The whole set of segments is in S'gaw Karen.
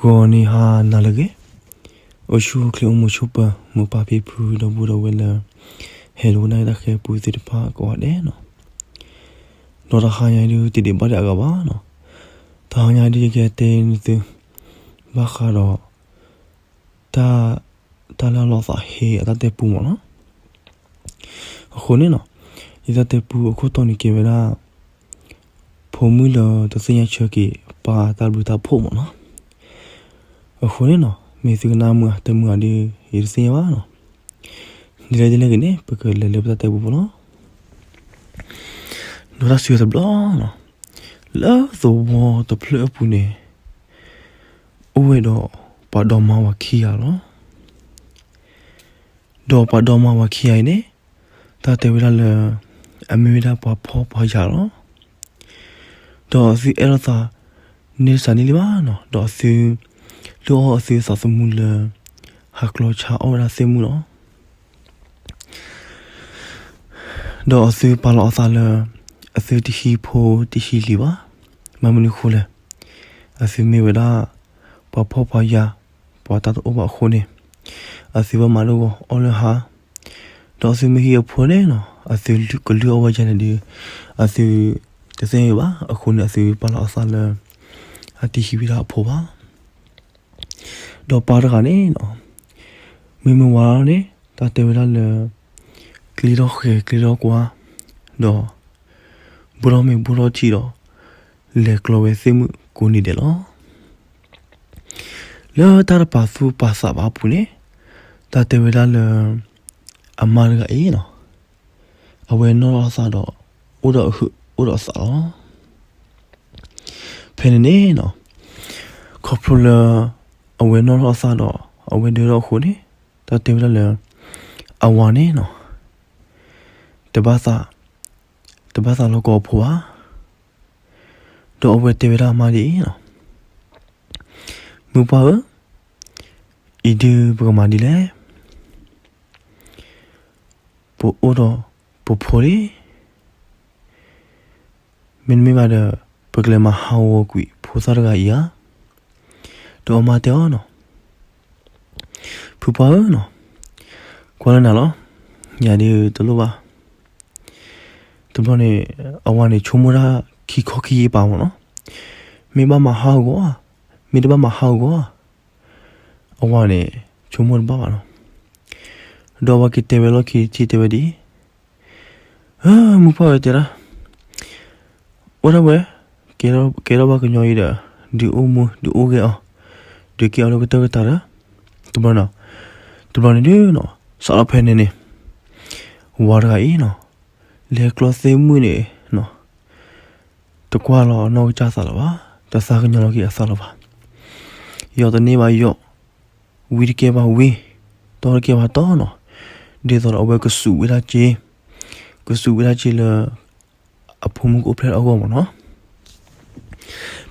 ဂီၤနံၤဟါနၤလၢအဂ့ၤ, အိၣ်ဆူၣ်အိၣ်ချ့အိၣ်မုာ်ဆိးပၢၤ မိၢ်ပၢ်ဖံဖုဒီပုၢ်ဒီဝဲၢ်လၢ ဟဲဒိကနၣ်တၢ်ခဲပူၤသ့ၣ်တဖၣ်ကိးဂၤဒဲးနီၤ, ဒီးတဟါညါဒုးတဒံးဘၣ်ဒံးအဂၤဘၣ်နီၤ, တဟါညါဒုးယကတဲနသု ဘၣ်ဃးဒီး တၢ် တၢ်လၢအလီၤသးဟ့အတၢ်တဲပူမ့ၢ်နီၤ, အဃိန့ၣ်နီၤ, ယတၢ်တဲပူအခိၣ်တီန့ၣ်ကဲဝဲဒၣ် ဖိမုၣ်လၢတသ့ၣ်ညါဆၢက့ၤပၢ်တၢ်ဘျုးတၢ်ဖှိၣ်မ့ၢ်နီၤ, အဃိန့ၣ်နီၤ မ့ၢ်သုကနၣ်မုာ်ဧါတမုာ်ဧါဒုး ယတသ့ၣ်ညါဘၣ်နီၤ, ဒ်လဲၣ်ဒ်လဲၣ်ဂ့ၤန့ၣ် ပကလဲၤလၢပတၢ်တဲပူဖိလီၤ. ဒီးတၢ်စံးဝဲတဘျီနီၤ, လၢသဝီတဖျၢၣ်အပူၤန့ၣ် အိၣ်ဝဲဒီးပှၤဒီမါဝၤခံဂၤလီၤ. ဒီးပှၤဒီမါဝၤခံဂၤအံၤန့ၣ် တၢ်တဲဝဲဒၣ်လၢ အမ့ၢ်ဝဲဒၣ်ပှၤဖှီၣ်ပှၤယာ်လီၤ. ဒီးအသုအဲၣ်လိာ်သး န့ၢ်စးန့ၢ်လံဘၣ်နီၤ, ဒီးအသု လုၢ်အီၣ်အသုသးသမူလၢ ဟးကျီဆါအီၣ်ဝဲဒၣ်သ့ၣ်မုၣ်လီၤ. ဒီးအသုပာ်လီၤအသးလၢ အသုတဟံးဖိတဟံးလံၤဘၣ်. ဘၣ်မနုၤအဃိလဲၣ်, အသုမ့ၢ်ဝဲဒၣ် ပှၤဖှီၣ်ပှၤယာ် ပှၤတၢ်တအိၣ်ဘၣ်အဃိန့ၣ်, အသုဘၣ်မၤလိဂီၤအီၣ်လၢဟါ, ဒီးအသုမ့ၢ်ဟံးအဖိန့ၣ်နီၤ အသုကလုၢ်အီၣ်ဝဲယဲန့ၣ်ဒီး အသုတသ့ၣ်ညါဘၣ်. အဃိန့ၣ် အသုပာ်လီၤအသးလၢ အတဟံးဝဲဒၣ်အဖိဘၣ်. ဒီးပၢ်တဂၤန့ၣ်နီၤ, မ့မ့ၢ်ဝၤန့ၣ် တၢ်တဲဝဲဒၣ်လၢ ကျ့ထီၣ်ဃဲၤကျ့ထီၣ်ကွါ, ဒီး ဘိၣ်ထီၣ်မ့ၤဘိၣ်ထီၣ်ထံဒီး လဲၤကျီဝဲသ့ၣ်မုၣ်ကိးနံၤဒဲးလီၤ. လၢတၢ်တပာ်သူၣ်ပာ်သးဘၣ်အပူၤန့ၣ်, တၢ်တဲဝဲဒၣ်လၢ အမါတဂၤအံၤနီၤ, အဝဲနီၣ်ထီၣ်အသးဒီး အိၣ်ဒီးအဟုးအိၣ်ဒီးအသးလီၤ. ဖဲန့ၣ်န့ၣ်နီၤ, ခီဖျိလၢ အဝဲနီၣ်ထီၣ်အသးဒီး အဝဲဒၢထီၣ်အဃိန့ၣ်, တၢ်တဲဝဲဒၣ်လၢ အဝၤန့ၣ်နီၤ, တဘၣ်သး တဘၣ်သးလီၤကီးအဖိဘၣ်. ဒီးအဝဲတဲဝဲဒၣ်အမါဒ်အံၤနီၤ, မုၢ်ပှၢ်ဧၢ, အံၤဒုးပကမၤဒ်လဲၣ်. ပအိၣ်ဒီးပဖိလံ, မ့တမ့ၢ်ဘၣ်ဒီး ပကလဲၤမၤဟးဂီၤကွံာ်ဖိသၣ်တဂၤအံၤဧါ. ဒီးအမါတဲအီၤနီၤ, ဖုပှၢ်ဧၢနီၤ, ကွၢ်လၢနၤလီၤ, ယၤဒုးတလိၣ်ဘၣ်. တဘျီန့ၣ် အဝၤန့ၣ်ဆိကမိၣ်တၢ်ခံခီခံကပၤမ့ၢ်နီၤ, မ့ၢ်ဘၣ်မၤဟးဂီၤဧါ, မ့ၢ်တဘၣ်မၤဟးဂီၤဧါ, အဝၤန့ၣ် ဆိကမိၣ်တဘၣ်ဘၣ်နီၤ. ဒီးအဝၤက့ၤတဲဝဲလီၢ်ခံထံၣ်တဲဝဲဒ်အံၤ, မုၢ်ပှၢ်ဝဲတဲဒၣ်, အိၣ်ဒၣ်ဝဲ, ကဲထီၣ်ဘၣ်ကညီအံၤဒီး ဒုးအိၣ်မူဒုးအိၣ်ဂဲၤအီၤ, ဒုးကဲအီၤလၢကတၢၢ်ကတၢၢ်ဒီး, တဘျီနီၤ, တဘျီန့ၣ်ဒုးနီၤ စးထီၣ်ဖဲန့ၣ်န့ၣ်, ဝၤတဂၤအံၤနီၤ, လဲၤကျီသ့ၣ်မုၣ်န့ၣ်နီၤ, တကွၢ်လီၤအနီၢ်ကစၢ်သးလၢၤဘၣ်, တသးကညီၤလီၤက့ၤအသးလၢၤဘၣ်. ယီၢ်တန့ၢ်ဘၣ်ယီၢ်, ဝံတကဲဘၣ်ဝံ, တီတကဲဘၣ်တီနီၤ, ဒ်သိးဒီးအဝဲကစူးဝဲဒၣ်စ့, ကစူးဝဲဒၣ်စ့လၢ အဖိမုၣ်ကအိၣ်ဖျဲၣ်အဂီၢ်မ့ၢ်နီၤ.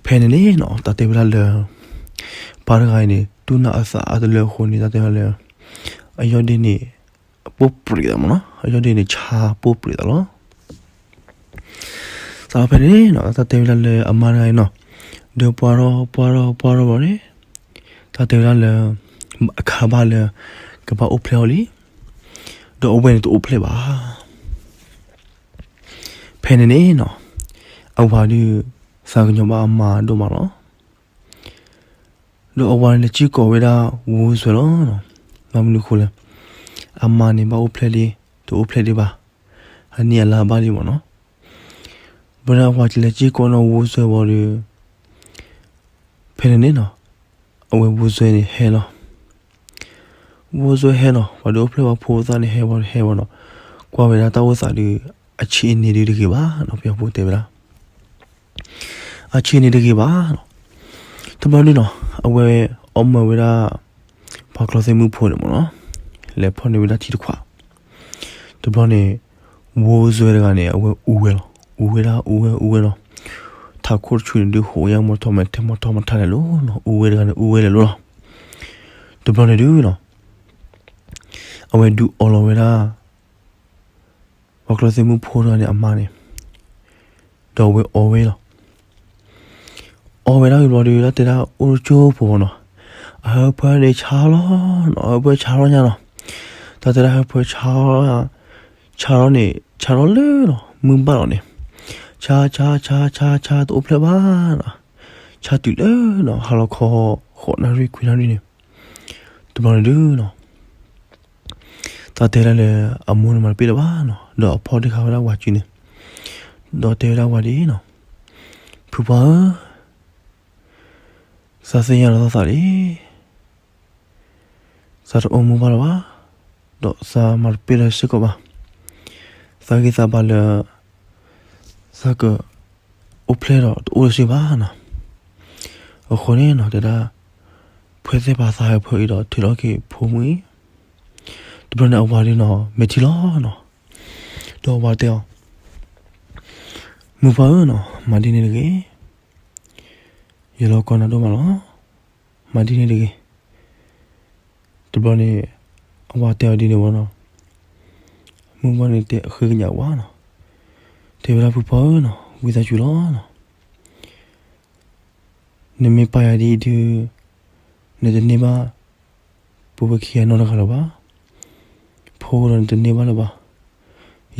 ဖဲန့ၣ်န့ၣ်နီၤ တၢ်တဲဝဲဒၣ်လၢ ပၢ်တဂၤအံၤန့ၣ် တူၢ်နးအသးအါတလၢအဃိန့ၣ် တၢ်တဲဝဲဒၣ်လၢ အယီၢ်ဒ့န့ၣ် ပိၢ်ပြံးသးမ့ၢ်နီၤ, အယီၢ်ဒ့န့ၣ်ဆါပိၢ်ပြံးသးလီၤ. စးဖဲန့ၣ်နီၤ တၢ်တဲဝဲဒၣ်လၢအမါတဂၤအံၤနီၤ ဒီးပှၢ်ထီၣ်ပှၢ်ထီၣ်ပှၢ်ထီၣ်ဘၣ်န့ၣ် တၢ်တဲဝဲဒၣ်လၢ အခါဘၣ်လၢ ကဘၣ်အိၣ်ဖျဲၣ်အီၤလံ, ဒီးအဝဲန့ၣ်တအိၣ်ဖျဲၣ်ဘၣ်. ဖဲန့ၣ်န့ၣ်နီၤ အဝၤဒုး သးကညီၤဘၣ်အမါဒိၣ်မးလီၤ. ဒီးအဝၤန့ၣ်လဲၤစ့ၢ်ကီးဝဲဒၣ်ဝိစွဲလီၤ. ဘၣ်မနုၤအဃိလဲၣ်, အမါန့ၣ်ဘၣ်အိၣ်ဖျဲၣ်လံ, တအိၣ်ဖျဲၣ်ဒံးဘၣ်, အနံၣ်အလါဘၣ်လံမ့ၢ်နီၤ. ဘၣ်ဒီးအဝၤလဲၤစ့ၢ်ကီးနီၤဝိစွဲဝံၤဒီး ဖဲန့ၣ်န့ၣ်နီၤ အဝဲဝိစွဲန့ၣ်ဟဲလီၤ. ဝိစွဲဟဲလီၤ, ပှၤဒုးအိၣ်ဖျဲၣ်ဝဲဖိသၣ်န့ၣ်ဟဲဝံၤဟဲဝံၤနီၤ, ကွၢ်ဝဲဒၣ်တၢ်အိၣ်သးဒုး အဆံးအန့ၣ်ဒုးတဂ့ၤဘၣ်နီၤ, ပယီၤဖိတဲဝဲဒၣ် အဆံးန့ၣ်တဂ့ၤဘၣ်နီၤ. တဘျီဒုးနီၤ အဝဲအီၣ်မၢဝဲဒၣ် ပှၤကျီသ့ၣ်မုၣ်ဖိန့ၣ်မ့ၢ်နီၤ, လဲၤဖီၣ်န့ၢ်ဝဲဒၣ်ထံတခွး. တဘျီန့ၣ် ဝိစွဲတဂၤန့ၣ် အဝဲအူဝဲလီၤ. အူဝဲဒၣ်အူဝဲအူဝဲလီၤ. ထးခိၣ်တဆူန့ၣ်ဒုး ဟိးယါမီၤထီၣ်မဲာ်ထဲမီၤထီၣ်မီၤထါလဲၣ်လီၤ. အူဝဲတဂၤန့ၣ်အူဝဲလဲၣ်လီၤ. တဘျီန့ၣ်ဒုးနီၤ အဝဲဒုးအီလီၤဝဲဒၣ် ပှၤကျီသ့ၣ်မုၣ်ဖိတဂၤန့ၣ်အမါန့ၣ်, ဒီးအဝဲအီဝဲလီၤ. အီဝဲဒၣ်ဝံၤဘျီဒီး တၢ်တဲဒၣ်အိၣ်တကၠိဖိနီၤ, အဟၢဖၢန့ၣ်ဆါလီၤနီၤ, အဟၢဖၢဆါလီၤညါနီၤ. တၢ်တဲဒၣ်ဟၢဖၢဆါ, ဆါလီၤန့ၣ် ဆါလီၤလၢနီၤ မုၢ်ဘၣ်လီၤန့ၣ်, ဆါ ဆါ ဆါ ဆါ ဆါ တအိၣ်ဖျဲၣ်ဘၣ်နီၤ. ဆါတုၤလၢနီၤ ဟါလီၤခီ ဃိးနၣ်ရံၣ်ခွံနၣ်ရံၣ်န့ၣ်, တဘျီန့ၣ်ဒုးနီၤ တၢ်တဲဒၣ်လၢ အမိၢ်န့ၣ်မၤတပ့ၢ်လၢၤဘၣ်နီၤ, ဒီးအဖီတ့ၢ်ဃာ်ဝဲဒၣ်ဝၤစုန့ၣ်, ဒီးတဲဝဲဒၣ်ဝၤဒ်အံၤနီၤ, ဖုဖီဧၢ, သးသ့ၣ်ညါလီၤသးသးလံ, သးတအိၣ်မူဘၣ်လၢၤဘၣ်, ဒီးသးမၤတပ့ၢ်လၢၤစ့ၢ်ကီးဘၣ်, သးဂံၢ်သးဘါလၢ သးကအိၣ်ဖျဲၣ်ဒီးတအိၣ်လၢၤစ့ၢ်ဘၣ်နီၤ. အဃိန့ၣ်နီၤ တဲဒၣ် ဖဲသ့ၣ်ဖးသးဟၢဖၢအံၤဒီးထုးထီၣ်က့ၤဖိမုၣ်အံၤ, တဘျီန့ၣ်အဝၤဒ်နီၤ မဲာ်ထံလီၤနီၤ, ဒီးအဝၤတဲအီၤ, မုၢ်ဖီဧၢနီၤ မၤဒ်န့ၣ်တဂ့ၤ, ယလီၤကီနၤဒိၣ်မးလီၤ, မၤဒ်န့ၣ်တဂ့ၤ. တဘျီန့ၣ် အဝၤတဲအီၤဒ်န့ၣ်ဝဲနီၤ, မုၢ်ဖီန့ၣ်တဲဃ့ကညးဝဲနီၤ, တဲဝဲဒၣ်ဖုဖီဧၢနီၤ ဝံသးစူၤလီၤနီၤ, နမ့ၢ်ပာ်ယၤဒ်အံၤဒုး နတန့ၢ်ဘၣ် ပဝဲခံဂၤနီတဂၤလၢၤဘၣ်, ဖိဒီးနတန့ၢ်ဘၣ်လၢၤဘၣ်,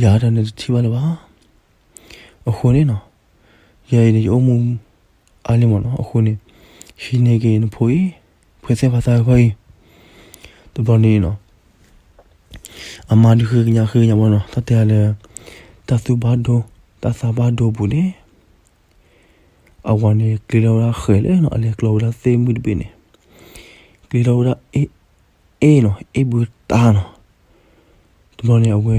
ယၤဒီးနတထံၣ်ဘၣ်လၢၤဘၣ်. အဃိန့ၣ်နီၤ ယၤအံၤန့ၣ် ယအိၣ်မူအါလံမ့ၢ်နီၤ, အဃိန့ၣ် ဟံးန့ၢ်က့ၤနဖိအံၤ ဖဲသ့ၣ်ဖးသးဟၢဖၢအံၤ. တဘျီန့ၣ်နီၤ အမါဒုးဃ့ကညးဃ့ကညးဝဲနီၤ, တၢ်တဲဒၣ်လၢ တၢ်သူၣ်ဘၣ်ဒိ တၢ်သးဘၣ်ဒိပူၤန့ၣ် အဝၤန့ၣ် ကျ့ထီၣ်ဝဲဒၣ်ဃဲၤလၢနီၤ အလဲၤကျီဝဲဒၣ်သ့ၣ်မုၣ်တဘ့ၣ်န့ၣ်, ကျ့ထီၣ်ဝဲဒၣ်အ့ၣ်နီၤ အ့ၣ်ဘုတၢ်နီၤ. တဘျီန့ၣ်အဝဲ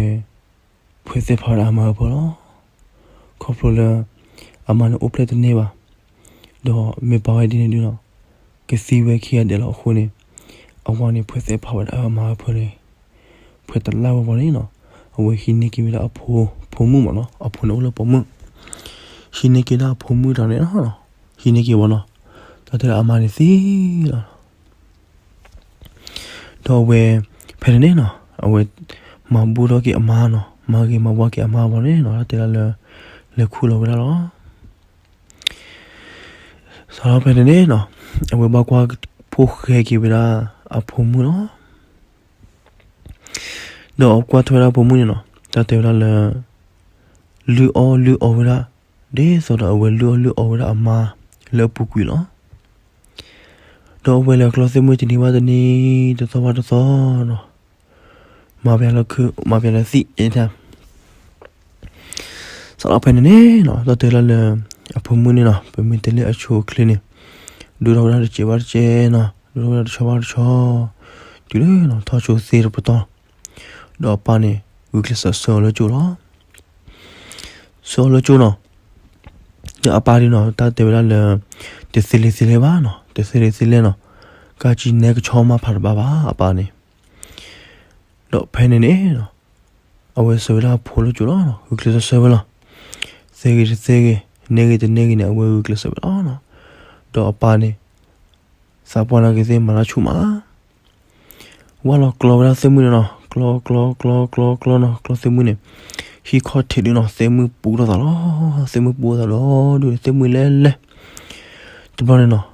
ဖဲသ့ၣ်ဖးဝဲဒၣ်အမါဟၢဖၢလီၤ, ခီဖျိလၢ အမါန့ၣ်အိၣ်ဖျဲၣ်တန့ၢ်ဘၣ်, ဒီးမ့ၢ်ပာ်ဝဲဒ်န့ၣ်ဒုးနီၤ ကသံဝဲခံဂၤဒဲးလီၤ. အဃိန့ၣ် အဝၤန့ၣ် ဖဲသ့ၣ်ဖးဝဲဒၣ်အမါဟၢဖၢန့ၣ် ဖဲတလါဝဲဘၣ်န့ၣ်နီၤ အဝဲဟံးန့ၢ်က့ၤဝဲဒၣ်အဖိ ဖိမုၣ်မ့ၢ်နီၤ, အဖိန့ၣ်အိၣ်လၢပိာ်မုၣ်, ဟံးန့ၢ်က့ၤဒၣ်အဖိမုၣ်တၢ်န့ၣ်နီၤ, ဟံးန့ၢ်က့ၤဝဲနီၤ, တၢ်တဲဒၣ်အမါန့ၣ်သံလီၤ. ဒီးအဝဲ ဖဲန့ၣ်န့ၣ်နီၤ အဝဲ မၤဘူၣ်ထီၣ်က့ၤအမါနီၤ, မၤဂ့ၤမၤဝါက့ၤအမါဘၣ်န့ၣ်နီၤ တၢ်တဲဒၣ်လၢ လဲၤခူၣ်လီၤဝဲဒၣ်လီၤ. စးထီၣ်ဖဲန့ၣ်န့ၣ်နီၤ အဝဲဘၣ်ကွၢ်ဖိၣ်ဃဲက့ၤဝဲဒၣ်အဖိမုၣ်လီၤ. ဒီးအကွၢ်ထွဲဝဲဒၣ်ဖိမုၣ်န့ၣ်နီၤ တၢ်တဲဝဲဒၣ်လၢ လုၢ်အီၣ်လုၢ်အီဝဲဒၣ် ဒ်သိးဒီးအဝဲလုၢ်အီၣ်လုၢ်အီဝဲဒၣ်အမါလၢအပူၤကွံာ်လီၤ. ဒီးအဝဲလဲၤကျီသ့ၣ်မုၣ်တနံၤဘၣ်တနံၤ တသီဘၣ်တသီနီၤ, မၤပျးလၢခုၣ် မၤပျးလၢသံၣ် စးထီၣ်ဖဲန့ၣ်န့ၣ်နီၤ တၢ်တဲဒၣ်လၢ အဖိမုၣ်န့ၣ်နီၤ ပမ့ၢ်တဲလၢအဆိအချ့န့ၣ် ဒိၣ်ထီၣ်ဝဲဒၣ်တစဲးဘၣ်တစဲးနီၤ, ဒိၣ်ထီၣ်ဝဲဒၣ်တဆီဘၣ်တဆီ, တုၤလၢနီၤ ထီၣ်ဆိသ့တပတီၢ်, ဒီးအပၢ်န့ၣ် ဂုာ်ကျဲးစၢးဆှၢအီၤလၢကၠိလီၤ. ဆှၢအီၤလၢကၠိနီၤ, ဒီးအပၢ်ဒ်နီၤ တၢ်တဲဝဲဒၣ်လၢ တသ့လံာ်သ့လဲၢ်ဘၣ်နီၤ, တသ့လံာ်သ့လဲၢ်နီၤ, ကၢ်ကၠံနဲကဆီမးဖးတဘၣ်ဘၣ် အပၢ်န့ၣ် ဒီးဖဲန့ၣ်န့ၣ်နီၤ အဝဲဆှၢဝဲဒၣ်အဖိလၢကၠိလီၤနီၤ, ဂုာ်ကျဲးစၢးဆှၢဝဲလီၤ. သ့ဂ့ၤတသ့ဂ့ၤ, နဲဂ့ၤတနဲဂ့ၤန့ၣ် အဝဲဂုာ်ကျဲးစၢးဝဲလီၤနီၤ. ဒီးအပၢ်န့ၣ် သးပှၢ်နာ်က့ၤသ့ၣ်မၤတၢ်ဆူၣ်မး, ဝဲလီၤကျီဝဲဒၣ်သ့ၣ်မုၣ်န့ၣ်နီၤ, ကျီ ကျီ ကျီ ကျီ ကျီနီၤ, ကျီသ့ၣ်မုၣ်န့ၣ် ဟံၣ်ခီၣ်ထံးဒုးနီၤ သ့ၣ်မုၣ်ပူထီၣ်သးလီၤ. သ့ၣ်မုၣ်ပူထီၣ်သးဒီးဒုးန့ၣ် သ့ၣ်မုၣ်လဲၤလဲၤ, တဘျီန့ၣ်နီၤ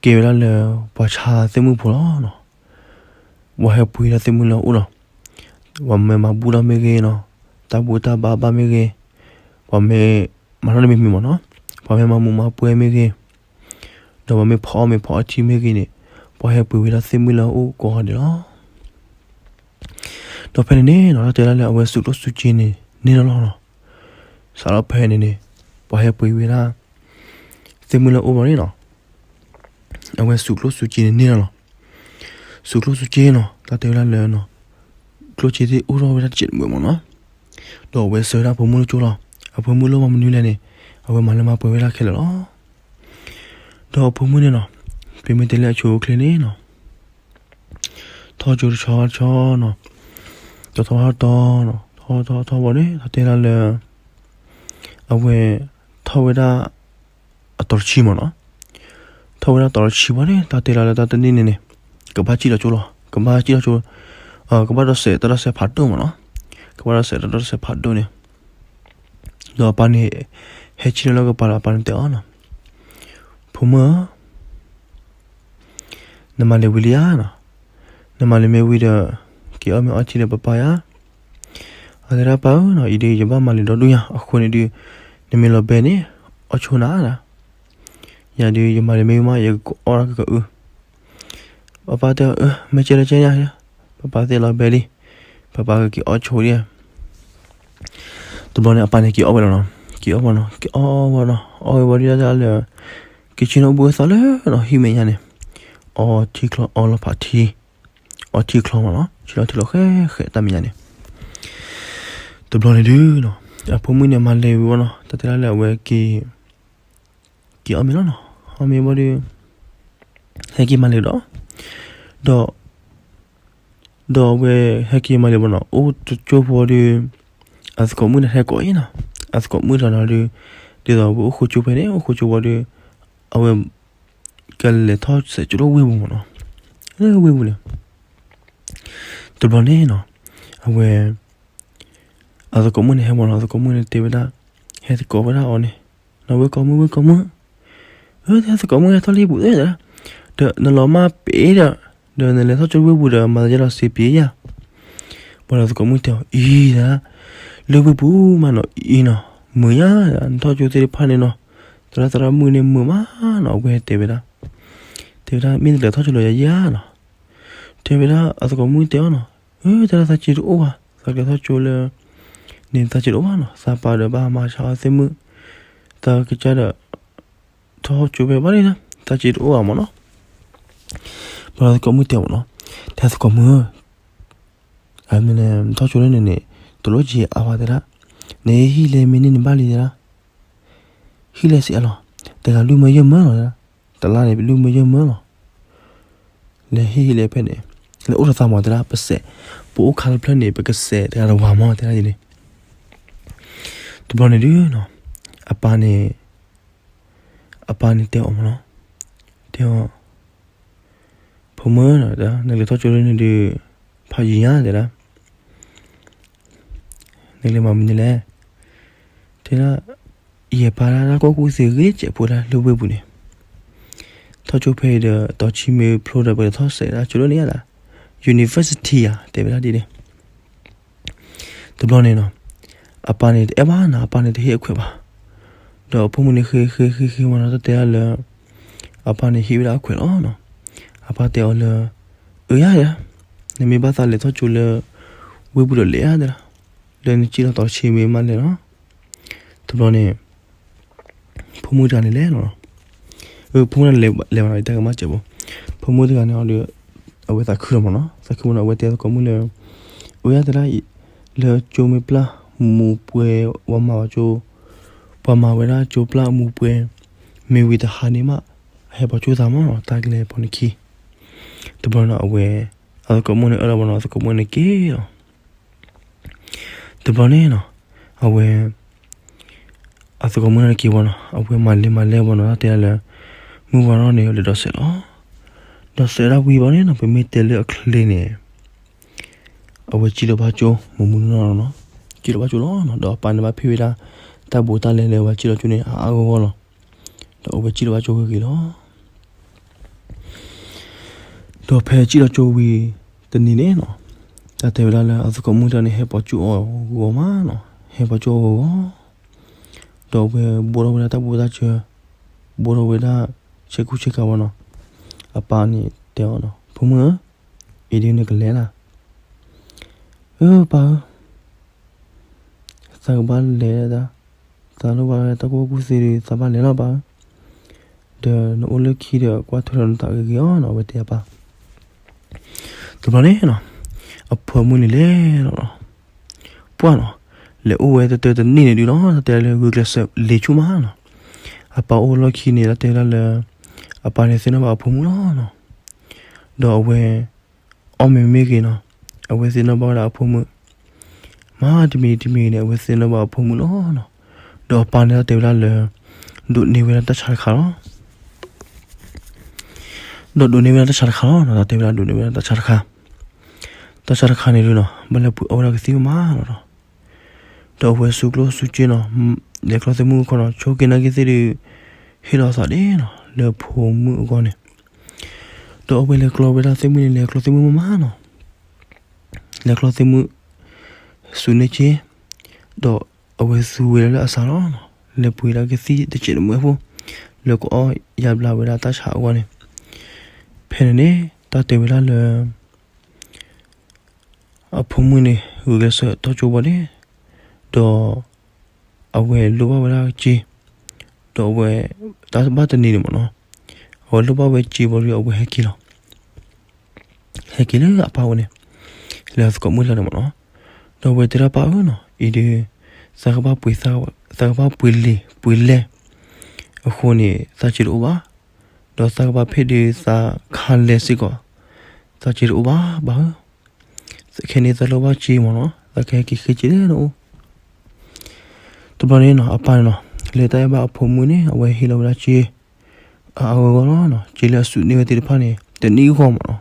ကဲဝဲဒၣ်လၢ ပှၤဆါသ့ၣ်မုၣ်ဖိလီၤနီၤ. ပှၤဟဲပှ့ၤဒၣ်သ့ၣ်မုၣ်လၢအအိၣ်နီၤ, ပှၤမ့ၢ်မၤဘူၣ်ထီၣ်မ့ၢ်ဂ့ၤနီၤ, တၢ်ဘူၣ်တၢ်ဘါဘၣ်မ့ၢ်ဂ့ၤ, ပှၤမ့ၢ်မၤထီၣ်တမံၤမံၤမ့ၢ်နီၤ, ပှၤမ့ၢ်မၤမူးမၤပွဲမ့ၢ်ဂ့ၤ, ဒီးပှၤမ့ၢ်ဖီအီၣ်မ့ၤဖီအီထံမ့ၢ်ဂ့ၤန့ၣ် ပှၤဟဲပှ့ၤဝဲဒၣ်သ့ၣ်မုၣ်လၢအအိၣ်ကိးဂၤဒဲးလီၤ. ဒီးဖဲန့ၣ်န့ၣ်နီၤ တၢ်တဲဒၣ်လၢအဝဲစုကျိၣ်စုစ့န့ၣ် န့ၢ်လီၤလီၤနီၤ. စးထီၣ်ဖဲန့ၣ်န့ၣ် ပှၤဟဲပှ့ၤဝဲဒၣ် သ့ၣ်မုၣ်လၢအအိၣ်ဘၣ်န့ၣ်နီၤ, အဝဲစုကျိၣ်စုစ့န့ၣ်န့ၢ်လီၤလီၤ. စုကျိၣ်စုစ့နီၤ တၢ်တဲဝဲဒၣ်လၢနီၤ ကျိၣ်စ့သ့ၣ်အိၣ်ထီၣ်ဝဲဒၣ်တစဲးတမှဲးမ့ၢ်နီၤ. ဒီးအဝဲဆှၢဝဲဒၣ်အဖိမုၣ်လၢကၠိလီၤ. အဖိမုၣ်လိၣ်ဘၣ်မနုၤလဲၣ်န့ၣ် အဝဲမၤလၢမၤပှဲၤဝဲဒၣ်ခဲလၢာ်လီၤ. ဒီးအဖိမုၣ်န့ၣ်နီၤ ပမ့ၢ်တဲလၢအဆိအချ့န့ၣ်နီၤ ထီၣ်ကၠိတဆီဘၣ်တဆီနီၤ, တထီၣ်ဘၣ်တထီၣ်နီၤ, ထီၣ်ထီၣ်ထီၣ်ဘၣ်န့ၣ် တၢ်တဲဒၣ်လၢ အဝဲ ထီၣ်ဝဲဒၣ် အတီၤတဆံမ့ၢ်နီၤ, ထီၣ်ဝဲဒၣ်တီၤတဆံဘၣ်န့ၣ် တၢ်တဲဒၣ်လၢတၢ်တနံၣ်န့ၣ်န့ၣ် ကဘၣ်စံၣ်လီၤကၠိလီၤ, ကဘၣ်စံၣ်လီၤကၠိ, ကဘၣ်ဒီးစဲးတၢ်ဒီးစဲးဖးဒိၣ်မ့ၢ်နီၤ, ကဘၣ်ဒီးစဲးတၢ်ဒီးစဲးဖးဒိၣ်န့ၣ်, ဒီးအပၢ်န့ၣ် ဟဲဆ့ၣ်လီၤလၢကပၤဒီးအပၢ်န့ၣ်တဲအီၤနီၤ, ဖိမုၣ်ဧၢ နမၤလဲၤဝံၤလံဧါနီၤ, နမၤလဲၤမ့ၢ်ဝံၤဒီး က့ၤအီၣ်မ့ၤအီထံလၢပၢ်ပၢ်ယါ. အတဲဒၣ်ပၢ်ဧၢနီၤ, အံၤဒုးယဘၣ်မၤလဲၤဒီဒူၣ်ညါ, အဃိန့ၣ်ဒုး နမ့ၢ်လီၤဘဲန့ၣ် အီၣ်ဆိနၤဒၣ်, ယၤဒုးယမၤလဲၤမ့ၢ်ဝံၤမး ယကအီၣ်ဒၣ်ကကအု, ပၢ်ပၢ်တဲအီၤ အၢ မ့ၢ်ကဲလၢကဲညါ, ပၢ်ပၢ်သ့ၣ်လီၤဘဲလံ, ပၢ်ပၢ်ကက့ၤအီၣ်ဆိဒံး. တဘျီန့ၣ် အပၢ်န့ၣ်က့ၤအီၣ်ဝဲလီၤနီၤ, က့ၤအီၣ်ဝဲနီၤ, က့ၤအီၣ်ဝဲနီၤ, အီၣ်ဝဲဝံၤဒီးလၢ က့ၤဆ့ၣ်နီၤဘူၣ်အသးလၢနီၤ ဟံၣ်မဲာ်ညါန့ၣ်, အီထံချီ အီလီၤဖးထံ, အီထံချီမးနီၤ, ဆ့ၣ်နီၤထံချီဃဲဃဲတၢ်မဲာ်ညါန့ၣ်. တဘျီန့ၣ်ဒုးနီၤ, အဖိမုၣ်န့ၣ်မၤလဲၤဝံၤဝဲနီၤ, တၢ်တဲဒၣ်လၢအဝဲက့ၤ က့ၤအီၣ်မ့ၤလီၤနီၤ, အီၣ်မ့ၤဘၣ်ဒီး ဟဲက့ၤမၤလဲၤဒီး, ဒီး ဒီးအဝဲဟဲက့ၤမၤလဲၤဘၣ်နီၤ, အိၣ်တကၠိဖိဒီး အသကိးမုၣ်န့ၣ်ဟဲကိးအံၤနီၤ, အသကိးမုၣ်တဂၤနီၤဒီး ဒ်သိးအဝဲအိၣ်ဃိကၠိဖဲန့ၣ် အိၣ်ဃိကၠိဖိဒီး အဝဲ ကလဲၤထီၣ်စဲးကၠိလၢဝ့ၢ်ပူၤမးနီၤ, လၢဝ့ၢ်ပူၤန့ၣ်. တဘျီန့ၣ်နီၤ, အဝဲ အသကိးမုၣ်န့ၣ်ဟဲမးနီၤ, အသကိးမုၣ်န့ၣ်တဲဝဲဒၣ်, ဟဲသကိးဝဲဒၣ်အီၤန့ၣ်, နီၤ ဝဲၢ်ကိးမုၣ် ဝဲၢ်ကိးမုၣ်, အၢ သကိးမုၣ်ဟဲထီၣ်လၢပူၤသ့ၣ်, ဒီးနလီၤမၢ်ပ့ၤဒီး, ဒီးနလဲၤထီၣ်ကၠိဝ့ၢ်ပူၤဒီး မၤသးယဲလီၤစ့ပ့ၤယါ. ဘၣ်ဒီးသကိးမုၣ်တဲအီၤ အံၤဒၣ်, လၢဝ့ၢ်ပူၤမးနီၤ အံၤနီၤ, မုာ်ယါ, နထီၣ်ကၠိသ့ၣ်တဖၣ်န့ၣ်နီၤ, သရၣ်သရၣ်မုၣ်န့ၣ်မုာ်မးနီၤ, အဝဲတဲဝဲဒၣ်, တဲဝဲဒၣ် မ့ၢ်နကလဲၤထီၣ်ကၠိလၢယၤယါနီၤ. တဲဝဲဒၣ် အသကိးမုၣ်တဲအီၤနီၤ, အၢ တဲဒၣ်သးစ့တအိၣ်ဘၣ်, သးကလဲၤထီၣ်ကၠိလၢ န့ၣ်သးစ့တအိၣ်ဘၣ်နီၤ, သးပၢ်ဒီးဘၣ်မၤဆါအီၤသ့ၣ်မုၣ်, သးကစၢ်ဒီး ထီၣ်ကၠိဖဲဘၣ်န့ၣ်, သးစ့တအိၣ်ဘၣ်မးနီၤ. ဘၣ်ဒီးသကိးမုၣ်တဲမးနီၤ, တဲသကိးမုၣ်ဧၢ, နထီၣ်ကၠိလၢန့ၣ်န့ၣ် တလိၣ်က့ၤအါဝဲတဲဒၣ်, နဟ့ၣ်ဟံၣ်လဲၣ်မ့ၢ်န့ၢ်နဘၣ်လံတဲဒၣ်, ဟံၣ်လဲၣ်စံးအလီၤ, တဂၤလွံၢ်မၢယဲၢ်မၢလီၤတဲဒၣ်, တလါန့ၣ်လွံၢ်မၢယဲၢ်မၢလီၤ. လဲၤဟ့ၣ်ဟံၣ်လဲၣ်ဖဲန့ၣ်, လဲၤအိၣ်တသးမးတဲဒၣ်, ပစဲး, ပအိၣ်ခါတဖျၢၣ်န့ၣ် ပကစဲးတဂၤတဝၤမးတဲဒၣ်န့ၣ်. တဘျီန့ၣ်ဒုးနီၤ, အပၢ်န့ၣ် အပၢ်န့ၣ်တဲအီၤမးနီၤ, တဲအီၤ, ဖိမုၣ်ဧၢ, နကလဲၤထီၣ်ကၠိလၢန့ၣ်ဒုး ဖးယံၤညါတဲဒၣ်, နကလဲၤမၤမနုၤလဲၣ်. တဲဒၣ်, ယပာ်ဒၣ်တၢ်ကူၣ်ကူၣ်သ့ဂ့ၤစဲးဖိဒၣ်လၢဝ့ၢ်ပူၤန့ၣ်, ထီၣ်ကၠိဖဲအံၤဒီး တီၤဆံမ့ၢ်ဖျိဒီး ပကထီၣ်စဲးဒၣ်ကၠိလၢန့ၣ်ယါဒၣ်, university ဧါ တဲဝဲဒၣ်ဒ်န့ၣ်. တဘျီန့ၣ်နီၤ, အပၢ်န့ၣ်တအဲၣ်ဘၣ်နီၤ, အပၢ်န့ၣ်တဟ့ၣ်အခွဲးဘၣ်. ဒီးအဖိမုၣ်န့ၣ်ဃ့ဃ့ဃ့ဃ့မးနီၤ, တၢ်တဲဒၣ်လၢ အပၢ်န့ၣ်ဟ့ၣ်ဝဲဒၣ်အခွဲးလီၤနီၤ. အပၢ်တဲအီၤလၢ အၢယါယါ, နမ့ၢ်ဘၣ်သးလဲၤထီၣ်ကၠိလၢ ဝ့ၢ်ပူၤဒီးလဲၤဧါတဲဒၣ်, လၢနစံၣ်လီၤတီၤဆံမ့ၢ်မးလဲၤလီၤ. တဘျီန့ၣ် ဖိမုၣ်တဂၤန့ၣ်လဲၤလီၤ. အဖိမုၣ်တဂၤန့ၣ်လဲၤဘၣ်နီၤ, တၢ်ကမၣ်စဲးဖိ, ဖိမုၣ်တဂၤန့ၣ်ဒီး အဝဲသးခုလီၤမးနီၤ, သးခုမးနီၤ, အဝဲတဲသကိးမုၣ်လၢ အၢယါတဲဒၣ်အံၤ, လၢကၠိမ့ၢ်ပျၢ်မူပှဲၤ ပှၤမၤဝဲကၠိ, ပှၤမၤဝဲဒၣ်ကၠိပျၢ်မူပှဲၤ, မ့ၢ်ဝံၤတဟါန့ၣ်မး အဟဲပိာ်ကၠိသးမးနီၤ, တၢ်ကလဲၤပိာ်နခံ. တဘျီနီၤ အဝဲ အသကိးမုၣ်န့ၣ်အၢၣ်လီၤမးနီၤ, အသကိးမုၣ်န့ၣ်က့ၤလီၤ. တဘျီန့ၣ်နီၤ အဝဲ အသကိးမုၣ်န့ၣ်က့ၤဝဲနီၤ, အဝဲမၤလဲၤမၤလဲၤဝဲနီၤ, တၢ်တဲဒၣ်လၢ မုၢ်ဝါထီၣ်န့ၣ် လဲၤဒိးစဲးလီၤ. ဒိးစဲးဒၣ်ဝံၤဘၣ်န့ၣ်နီၤ, ပမ့ၢ်တဲလၢအချ့န့ၣ် အဝဲစံၣ်လီၤဘၣ်ကၠိ မုၢ်မုၢ်နီၤနီၤ, စံၣ်လီၤဘၣ်ကၠိလီၤနီၤ, ဒီးအပၢ်န့ၣ်ဘၣ်ဖံးဝဲဒၣ် တၢ်ဘူးတၢ်လဲလၢအဝဲစံၣ်လီၤကၠိန့ၣ် အါအါဂီၢ်ဂီၢ်လီၤ. ဒီးအဝဲစံၣ်လီၤဘၣ်ကၠိဂ့ၤဂ့ၤလီၤ. ဒီးဖဲစံၣ်လီၤကၠိဝံၤတနံၤန့ၣ်နီၤ, တၢ်တဲဝဲဒၣ်လၢ အသကိးမုၣ်တဂၤန့ၣ် ဟဲပိာ်ကၠိအီၤဂီၤမးနီၤ, ဟဲပိာ်ကၠိအီၤဂီၤဂီၤ, ဒီးအဝဲဘိထီၣ်ဝဲဒၣ်တၢ်ဘူးတၢ်စၢ, ဘိထီၣ်ဝဲဒၣ် ဆ့ကူဆ့ကၤဝဲနီၤ. အပၢ်န့ၣ်တဲအီၤနီၤ, ဖိမုၣ်ဧၢ, အံၤဒုးနကလဲၤလၢ်. အၢ ပၢ်ဧၢ, သးကဘၣ်လဲၤဒၣ်, သးလိၣ်ဘၣ်တၢ်ကူၣ်ဘၣ်ကူၣ်သ့ဒီး သးဘၣ်လဲၤလီၤပၢ်ဧၢ, ဒီးနအိၣ်လၢခံဒီး ကွၢ်ထွဲဒီးနသးဂ့ၤဂ့ၤအီၤနီၤ, အဝဲတဲအပၢ်. တဘျီန့ၣ်နီၤ, အဖိမုၣ်န့ၣ်လဲၤလီၤနီၤ, ပှၢ်နီၤ, လဲၤအိၣ်ဝဲတတၢတနံၣ်န့ၣ်ဒုးနီၤ, တၢ်တဲလၢဂုာ်ကျဲးစၢးလ့ၤဆူၣ်မးနီၤ. အပၢ်အိၣ်လီၢ်ခံန့ၣ် တၢ်တဲဒၣ်လၢ အပၢ်န့ၣ်သ့ၣ်နီၣ်ဘၣ်အဖိမုၣ်လီၤနီၤ. ဒီးအဝဲ အီၣ်မ့ၤမ့ၢ်ဂ့ၤနီၤ, အဝဲသ့ၣ်နီၣ်ဘၣ်ဝဲဒၣ်အဖိမုၣ်, မၤတမံၤတမံၤန့ၣ် အဝဲသ့ၣ်နီၣ်ဘၣ်အဖိမုၣ်လီၤနီၤ. ဒီးအပၢ်န့ၣ်တၢ်တဲဝဲဒၣ်လၢ ဒိးန့ၢ်ဝဲဒၣ်တၢ်ဆါတခါလီၤ. ဒီးဒိးန့ၢ်ဝဲဒၣ်တၢ်ဆါတခါလီၤနီၤ, တၢ်တဲဝဲဒၣ်ဒိးန့ၢ်ဝဲဒၣ်တၢ်ဆါတခါ, တၢ်ဆါတခါန့ၣ်ဒုးနီၤ ဘၣ်လဲၤပှ့ၤအီၣ်ဝဲဒၣ်ကသံၣ်မးလီၤနီၤ. ဒီးအဝဲဆူကျိၣ်ဆူစ့နီၤ, လဲၤကျီသ့ၣ်မုၢ်ခီနီၤ, ဆိက့ၤနာ်က့ၤသ့ၣ်ဒုး ဟ့ၣ်လီၤအသးဒ်နီၤ လၢဖိမုၣ်အဂီၢ်န့ၣ်. ဒီးအဝဲလဲၤကျီဝဲဒၣ်သ့ၣ်မုၣ်န့ၣ် လဲၤကျီသ့ၣ်မုၣ်မးမးနီၤ, လဲၤကျီသ့ၣ်မုၣ် စူးန့ၢ်စ့, ဒီးအဝဲသူဝဲဒၣ်လၢအစးလီၤနီၤ, လဲၤပှ့ၤဒၣ်ကသံၣ်တစဲးတမှဲဖိ လၢကအီၣ်ယါဘျါဝဲဒၣ်တၢ်ဆါအဂီၢ်န့ၣ်, ဖဲန့ၣ်န့ၣ် တၢ်တဲဝဲဒၣ်လၢ အဖိမုၣ်န့ၣ် ဂုာ်ကျဲးစၢးထီၣ်ကၠိဘၣ်န့ၣ်, ဒီးအဝဲလိၣ်ဘၣ်ဝဲဒၣ်စ့, ဒီးအဝဲ တၢ်ဘၣ်တနံၤန့ၣ်မ့ၢ်နီၤ, အဝဲလိၣ်ဘၣ်ဝဲစ့ဘၣ်ဒီး အဝဲဟဲက့ၤလီၤ. ဟဲက့ၤလၢအပၢ်အိၣ်န့ၣ်, လၢသကိးမုၣ်တဂၤန့ၣ်မ့ၢ်နီၤ, ဒီးအဝဲတဲဒၣ်ပၢ်ဧၢနီၤ, အံၤဒီး သးကဘၣ်ပှ့ၤ သးကဘၣ်ပှ့ၤလံာ်ပှ့ၤလဲၢ်အဃိန့ၣ် သးစ့တအိၣ်ဘၣ်, ဒီးသးကဘၣ်ဖ့ၣ်ဒုးသးခါလဲၢ်စ့ၢ်ကီး, သးစ့တအိၣ်ဘၣ် ပၢ်ဧၢ, ခဲန့ၣ်သးလိၣ်ဘၣ်စ့မ့ၢ်နီၤ, သးကဟဲက့ၤဃ့စ့လၢနအိၣ်. တဘျီန့ၣ်နီၤ အပၢ်န့ၣ်နီၤ လၢတၢ်အဲၣ်ဘၣ်အဖိမုၣ်န့ၣ် အဝဲဟ့ၣ်လီၤဝဲဒၣ်စ့ အါအါဂီၢ်ဂီၢ်လီၤနီၤ, စ့လၢအစူးန့ၢ်ဝဲသ့ၣ်တဖၣ်န့ၣ် တနံၣ်ဂီၢ်မ့ၢ်နီၤ,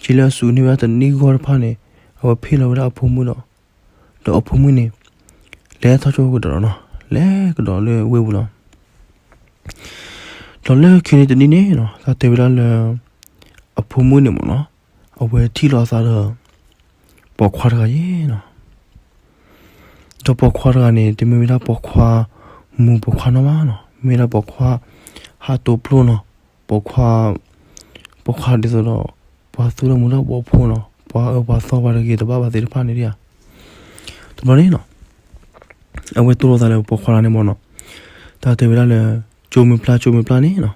စ့လၢအစူးန့ၢ်ဝဲဒၣ်တနံၣ်ဂီၢ်တဖၣ်န့ၣ် အဝဲဖ့ၣ်လီၤဝဲဒၣ်အဖိမုၣ်ဒီး, ဒီးအဖိမုၣ်န့ၣ် လဲၤထီၣ်ကၠိကဒီးနီၤ, လဲၤကဒီးလၢဝ့ၢ်ပူၤလီၤ. ဒီးလၢခံန့ၣ်တနံၣ်န့ၣ်နီၤ တၢ်တဲဝဲဒၣ်လၢ အဖိမုၣ်န့ၣ်မ့ၢ်နီၤ, အဝဲထံၣ်လိာ်အသးဒီး ပိာ်ခွါတဂၤအံၤနီၤ, ဒီးပိာ်ခွါတဂၤန့ၣ် တမ့ၢ်ဝဲဒၣ်ပိာ်ခွါမူးပိာ်ခွါနီၢ်ဘၣ်နီၤ, မ့ၢ်ဝဲဒၣ်ပိာ်ခွါ ဟးတိဖျိနီၤ, ပိာ်ခွါ ပိာ်ခွါဒ်သိးဒီး ပှၤသူၣ်တၢ်မူၤတၢ်ဘှီးဖိနီၤ, ပှၤအၢပှၤသီပှၤတဂ့ၤတဘၣ်ဘၣ်သ့ၣ်တဖၣ်န့ၣ်ဒံးဧါ. တဘျီန့ၣ်နီၤ အဝဲတိၢ်လိာ်သးလၢပိာ်ခွါတဂၤန့ၣ်မ့ၢ်နီၤ, တၢ်တဲဝဲဒၣ်လၢ ကၠိမ့ၢ်ပျၢ် ကၠိမ့ၢ်ပျၢ်န့ၣ်နီၤ,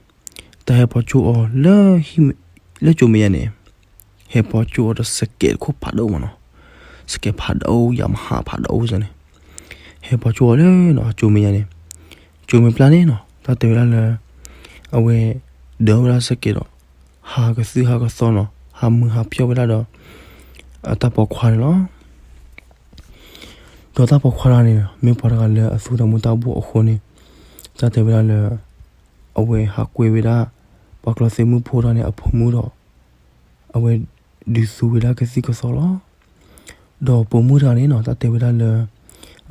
တၢ်ဟဲပိာ်ကၠိအီၤလၢ လၢကၠိမဲာ်ညါန့ၣ်, ဟဲပိာ်ကၠိအီၤဒီးစကဲးတခိၣ်ဖးဒိၣ်မ့ၢ်နီၤ, စကဲးဖးဒိၣ် ယၤမဟါဖးဒိၣ်န့ၣ်, ဟဲပိာ်ကၠိအီၤလၢ ကၠိမဲာ်ညါန့ၣ်, ကၠိမ့ၢ်ပျၢ်န့ၣ်နီၤ တၢ်တဲဝဲဒၣ်လၢ အဝဲ ဒၢဝဲဒၣ်စကဲးဒီး ဟးကသုၣ်ဟးကသီနီၤ, ဟးမုာ်ဟးဖျိးဝဲဒၣ်ဒီး အတၢ်ပိာ်ခွါန့ၣ်လီၤ. ဒီးတၢ်ပိာ်ခွါတဂၤန့ၣ် မ့ၢ်ပှၤတဂၤလၢအသူၣ်တၢ်မူၤတၢ်ဘှီးအဃိန့ၣ်, တၢ်တဲဝဲဒၣ်လၢ အဝဲဟးကွဲဝဲဒၣ် ပှၤကျီသ့ၣ်မုၣ်ဖိတဂၤန့ၣ်အဖိမုၣ်ဒီး အဝဲဒုးသူဝဲဒၣ်ကသံၣ်ကသီလီၤ. ဒီးပိာ်မုၣ်တဂၤန့ၣ်နီၤ တၢ်တဲဝဲဒၣ်လၢ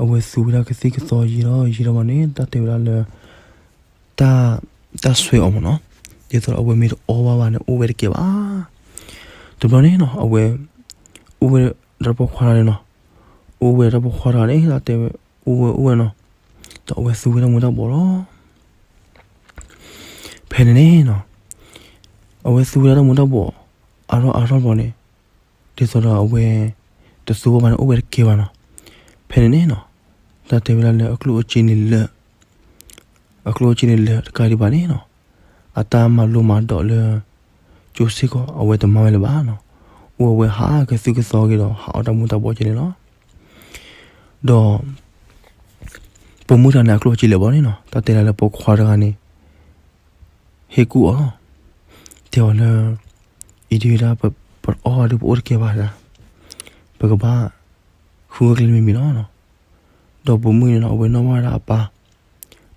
အဝဲသူဝဲဒၣ်ကသံၣ်ကသီယံာ်ဒီးယံာ်ဒီးမ့ၢ်န့ၣ် တၢ်တဲဝဲဒၣ်လၢ တၢ် တၢ်ဆွဲအီၤမ့ၢ်နီၤ, ဒ်သိးဒီးအဝဲမ့ၢ်တအီဘၣ်ဘၣ်န့ၣ် အိၣ်ဝဲတကဲဘၣ်. တဘျီန့ၣ်နီၤ အဝဲ အိၣ်ဝဲဒၣ်ပိာ်ခွါတဂၤန့ၣ်နီၤ, အိၣ်ဝဲဒၣ်ပိာ်ခွါတဂၤန့ၣ် တၢ်တဲဝဲ အိၣ်ဝဲအိၣ်ဝဲနီၤ, ဒီးအဝဲသူဝဲဒၣ်မူၤတၢ်ဘှီးလီၤ. ဖဲန့ၣ်န့ၣ်နီၤ အဝဲသူဝဲဒၣ်တၢ်မူၤတၢ်ဘှီး အါထီၣ်အါထီၣ်တဘျီန့ၣ် ဒ်သိးဒီးအဝဲ တသူဘၣ်ဘၣ်န့ၣ် အိၣ်ဝဲတကဲဘၣ်နီၤ. ဖဲန့ၣ်န့ၣ်နီၤ တၢ်တဲဝဲဒၣ်လၢအကျိၣ်အစ့န့ၣ်လၢာ် အကျိၣ်အစ့န့ၣ်လၢာ်တကးဒံးဘၣ်န့ၣ်နီၤ အတၢ်မၤလိမၤဒိးလၢ ကၠိစ့ၢ်ကီး အဝဲတမၤဝဲလၢၤဘၣ်နီၤ. အိၣ်ဝဲဟးကသုၣ်ကသီက့ၤဒီး ဟးအီၣ်တၢ်မူၤတၢ်ဘှီးကဲန့ၣ်လီၤ. ဒီး ပိာ်မုၣ်တဂၤန့ၣ် အကျိၣ်အစ့လဲၣ်ဘၣ်န့ၣ်နီၤ တၢ်တဲဒၣ်လၢပိာ်ခွါတဂၤန့ၣ် ဟ့ၣ်ကူၣ်အီၤလီၤ. တဲအီၤလၢ အံၤဒုးဒၣ် ပတအီဘၣ်ဒုး ပအိၣ်တကဲဘၣ်ဒၣ် ပကဘၣ် ဃုကျဲမံၤမံၤလီၤ. ဒီးပိာ်မုၣ်န့ၣ်နီၤ အဝဲနီၣ်ဘၣ်ဝဲဒၣ်အပၢ်,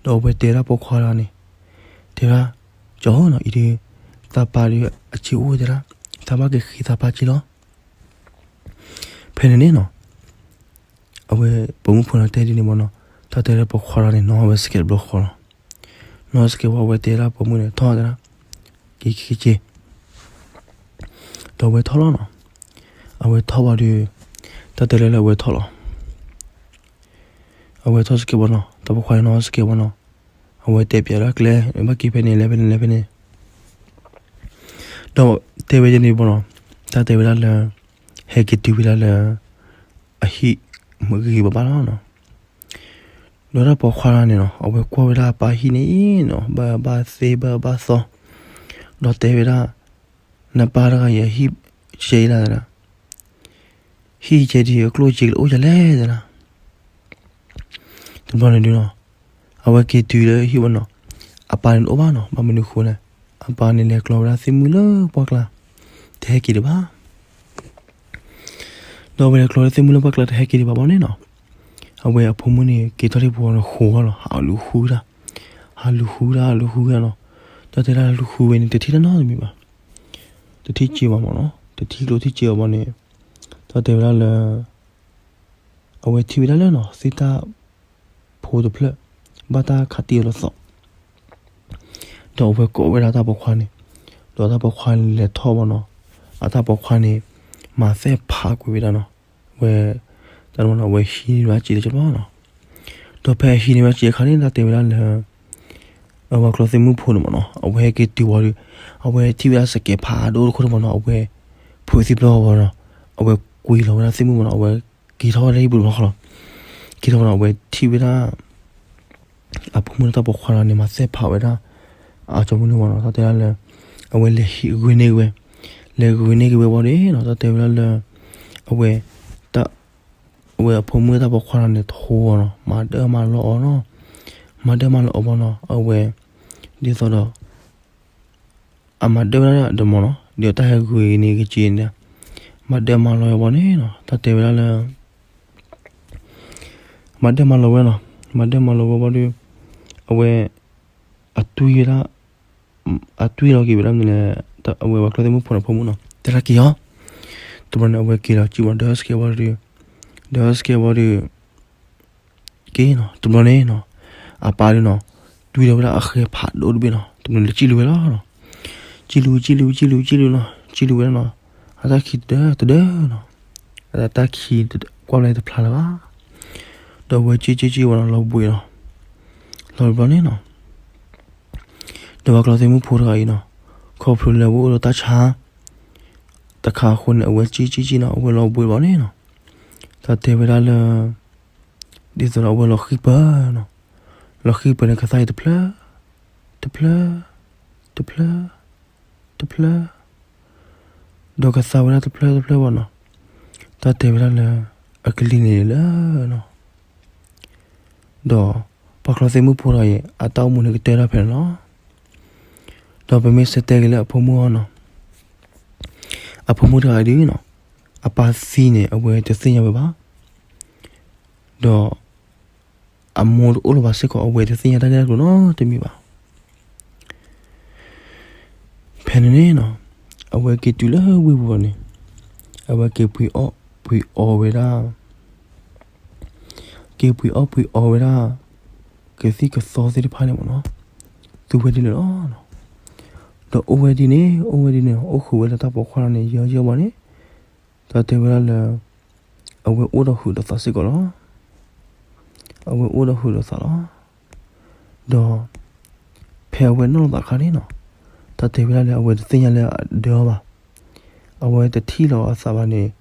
ဒီးအဝဲတဲဒၣ်ပိာ်ခွါတဂၤန့ၣ် တဲဒၣ် ကၠီဧၢနီၤ အံၤဒုး သးပၢ်ဒုးအစ့အိၣ်တဲဒၣ် သးဘၣ်က့ၤဃ့သးပၢ်စ့လီၤ. ဖဲန့ၣ်န့ၣ်နီၤ အဝဲပိာ်မုၣ်ဖိန့ၣ်တဲဒ်န့ၣ်မ့ၢ်နီၤ, တၢ်တဲလၢပိာ်ခွါတဂၤန့ၣ် နီၣ်ဝဲစကဲးတဘျီဃီလီၤ. နီၣ်စကဲးဝံၤ အဝဲတဲဒၣ်ပိာ်မုၣ်န့ၣ် ထီၣ်တဲဒၣ် က့ၤက့ၤက့ၤ ဒီးအဝဲထီၣ်လီၤနီၤ. အဝဲထီၣ်ဘၣ်ဒီး တၢ်တဲလၢလၢအဝဲထီၣ်လီၤ. အဝဲထီၣ်စကဲးဘၣ်နီၤ, တၢ်ပိာ်ခွါန့ၣ်နီၣ်စကဲးဘၣ်နီၤ. အဝဲတဲပျးဒၣ်ကျဲ ဘၣ်က့ၤဖဲန့ၣ် လဲၤဖဲန့ၣ် လဲၤဖဲန့ၣ် ဒီးတဲဝဲယဲန့ၣ်ဘၣ်နီၤ, တၢ်တဲဝဲဒၣ်လၢ ဟဲက့ၤတုၤဝဲဒၣ်လၢ အဟံၣ်မုၢ်ဂ့ၤဘၣ်ဘၣ်လီၤနီၤ. ဒီးတၢ်ပိာ်ခွါတဂၤန့ၣ်နီၤ အဝဲကွၢ်ဝဲဒၣ်အပၢ်ဟံၣ်န့ၣ်နီၤ ဘၣ်ဘၣ်သ့ဘၣ်ဘၣ်သီ, ဒီးတဲဝဲဒၣ် နပၢ်တဂၤအံၤအဟံၣ်ကဲအံၤလၢ်လၢ် ဟံၣ်ကဲဒ်အကျိၣ်စ့လၢအိၣ်ယၤလဲၣ်လၢ်လၢ်. တဘျီန့ၣ်ဒုးနီၤ အဝဲက့ၤတုၤလၢဟံၣ်ဘၣ်နီၤ, အပၢ်န့ၣ်တအိၣ်ဘၣ်နီၤ, ဘၣ်မနုၤဃိလဲၣ်, အပၢ်န့ၣ်လဲၤကျီဝဲဒၣ်သ့ၣ်မုၣ်လၢပှၢ်ကျါ တဟဲက့ၤဒံးဘၣ်. ဒီးအဝဲလဲၤကျီဝဲဒၣ်သ့ၣ်မုၣ်လၢပှၢ်ကျါတဟဲက့ၤဒံးဘၣ်ဘၣ်န့ၣ်နီၤ, အဝဲအဖိမုၣ်န့ၣ် က့ၤထီၣ်လၢပှၤန့ၣ်ဃိးဂီၢ်လီၤ, ဟးလူၤဃုဒၣ်, ဟးလူၤဃုဒၣ် လူၤဃုဒၣ်နီၤ, တၢ်တဲဒၣ်လူၤဃုဝဲန့ၣ် တထံၣ်တၢ်နီတမံၤဘၣ်, တထံၣ်စ့ဘၣ်မ့ၢ်နီၤ, တထံၣ်ကျိၣ်ထံၣ်စ့အီၤဘၣ်န့ၣ်, တၢ်တဲဝဲဒၣ်လၢ အဝဲထံၣ်ဝဲဒၣ်လၢနီၤ သ့ၣ်တၢ်ဖိတဖျၢၣ် ဘၣ်တၢ်ခးတံၢ်အီၤလၢသီး, ဒီးအဝဲကိးဝဲဒၣ်တၢ်ပိာ်ခွါန့ၣ်, ဒီးတၢ်ပိာ်ခွါလဲၤထီၣ်ဘၣ်နီၤ, အတၢ်ပိာ်ခွါန့ၣ် မၤသဲၣ်ဖးကွံာ်ဝဲဒၣ်နီၤ, ဝဲ တၢ်မနီၤ အဝဲဟံးန့ၢ်ဝဲဒၣ်စ့လၢကဘီနီၤ, ဒီးဖဲအဟံးန့ၢ်ဝဲဒၣ်စ့အခါန့ၣ် တၢ်တဲဝဲဒၣ်လၢ အဝဲကျီသ့ၣ်မုၣ်ဖိန့ၣ်မနီၤ အဝဲဟဲက့ၤတုၤဝံၤဒီး အဝဲထံၣ်ဝဲဒၣ်စကဲးဖးဒိၣ်တခိၣ်န့ၣ်မနီၤ အဝဲ ဖိသံပျီဝဲနီၤ, အဝဲကွံာ်လီၤဝဲဒၣ်သ့ၣ်မုၣ်မနီၤ အဝဲက့ၤထီၣ်ဝဲဒၣ်ဟံၣ်ပူၤတဘျီဃီလီၤ, က့ၤထီၣ်ဝဲဒီး အဝဲထံၣ်ဝဲဒၣ် အဖိမုၣ်ဒီးတၢ်ပိာ်ခွါလီၤန့ၣ် မၤသဲၣ်ဖးဝဲဒၣ် အကၠီမုၢ်န့ၣ်မနီၤ တၢ်တဲဒၣ်လၢ အဝဲလဲၤဟံးဂ့ၤန့ၢ်က့ၤဝဲ, လဲၤဂ့ၤန့ၢ်က့ၤဝဲဘၣ်ဒီးနီၤ တၢ်တဲဝဲဒၣ်လၢ အဝဲ တၢ် အဝဲအဖိမုၣ်တၢ်ပိာ်ခွါလီၤန့ၣ် ထိအီၤနီၤ မၤဒၢမၤလီၤအီၤနီၤ, မၤဒၢမၤလီၤအီၤဘၣ်နီၤ အဝဲ ဒ်သိးဒီး အမၤဒၢဝဲဒၣ်ဒီးမနီၤ ဒီးတၢ်ဟဲဂ့ၤန့ၢ်က့ၤက့ၤန့ၣ် မၤဒၢမၤလီၤအီၤဘၣ်န့ၣ်နီၤ တၢ်တဲဝဲဒၣ်လၢ မၤဒၢမၤလီၤဝဲနီၤ, မၤဒၢမၤလီၤဝဲဘၣ်ဒီး အဝဲ အတွံၢ်ဝဲဒၣ် အတွံၢ်လီၤက့ၤဝဲဒၣ်မနုၤလဲၣ်, အဝဲပှၤကျီသ့ၣ်မုၣ်ဖိန့ၣ်ဖိမုၣ်နီၤ တဲဒၣ်က့ၤအီၤ, တဘျီန့ၣ် အဝဲက့ၤလီၤစံၣ်ဝဲဒီးစကဲးဝီဒီး, ဒီးစကဲးဝီဒီး က့ၤနီၤ တဘျီန့ၣ်နီၤ အပၢ်ဒီးနီၤ တွံၢ်လီၤဝဲဒၣ်အဃဲဖးဒိၣ်တဘ့ၣ်နီၤ တဘျီန့ၣ်လၢစံၣ်လူၤဝဲလီၤနီၤ, စံၣ်လူၤ စံၣ်လူၤ စံၣ်လူၤ စံၣ်လူၤနီၤ စံၣ်လူၤဝဲဒၣ်နီၤ, အတၢ်ခံးတဒၢတဒၢနီၤ, အတၢ်ခံးကွၢ်ဘျီတဖျါလၢၤဘၣ်, ဒီးအဝဲစံၣ်စံၣ်စံၣ်ဝဲနီၤ လီၤဘှံးနီၤ, လီၤတဘျီန့ၣ်နီၤ ဒီးပှၤကျီသ့ၣ်မုၣ်ဖိတဂၤအံၤနီၤ ခီဖျိလၢအဝဲအိၣ်ဒီးတၢ်ဆါ တခါအဃိန့ၣ် အဝဲစံၣ်စံၣ်စံၣ်နီၤ အဝဲလီၤဘှံးဘၣ်န့ၣ်နီၤ, တၢ်တဲဝဲဒၣ်လၢ ဒ်သိးဒီးအဝဲလီၤဃံပၢၤနီၤ, လီၤဃံပၢၤန့ၣ် ကသါအံၤတဖျၢၣ် တဖျၢၣ် တဖျၢၣ် တဖျၢၣ် ဒီးကသါဝဲဒၣ်တဖျၢၣ်တဖျၢၣ်ဘၣ်နီၤ, တၢ်တဲဝဲဒၣ်လၢ အကလံၤန့ၣ်လၢနီၤ, ဒီးပှၤကျီသ့ၣ်မုၣ်ဖိတဂၤအံၤ အတၢ်အိၣ်မူန့ၣ်ကတၢၢ်ဒၣ်ဖဲန့ၣ်လီၤ. ဒီးပမ့ၢ်ဆၢတဲာ်က့ၤလၢအဖိမုၣ်အီၤနီၤ, အဖိမုၣ်တဂၤအံၤဒုးနီၤ, အပၢ်သံန့ၣ် အဝဲတသ့ၣ်ညါဝဲဘၣ်, ဒီး အမိၢ်တအိၣ်လၢၤဘၣ်စ့ၢ်ကီး အဝဲတသ့ၣ်ညါတၢ်ဂ့ၢ်တၢ်ကျိၤနီတမံၤဘၣ်. ဖဲန့ၣ်န့ၣ်နီၤ, အဝဲက့ၤတုၤလၢဝ့ၢ်ပူၤဘၣ်န့ၣ်, အဝဲက့ၤပှ့ၤအီၣ်ပှ့ၤအီဝဲဒၣ်, က့ၤပှ့ၤအီၣ်ပှ့ၤအီဝဲဒၣ် ကသံၣ်ကသီသ့ၣ်တဖၣ်န့ၣ်မ့ၢ်နီၤ, သူဝဲဒ်န့ၣ်လီၤ. ဒီးအိၣ်ဝဲဒ်န့ၣ် အိၣ်ဝဲဒ်န့ၣ် အိၣ်ဃုာ်ဝဲလၢတၢ်ပိာ်ခွါလီၤန့ၣ် ယီၤယီၤဘၣ်န့ၣ်, တၢ်တဲဝဲဒၣ်လၢ အဝဲအိၣ်ဒီးဟုးဒီးသးစ့ၢ်ကီးလီၤ. အဝဲအိၣ်ဒီးဟုးဒီးသးလီၤ. ဒီး ဖဲအဝဲနီၢ်သးခါန့ၣ်နီၤ, တၢ်တဲဝဲဒၣ်လၢအဝဲတသ့ၣ်ညါလၢအဒၢအီၤဘၣ်. အဝဲတထံၣ်လီၤအသးဘၣ်န့ၣ်,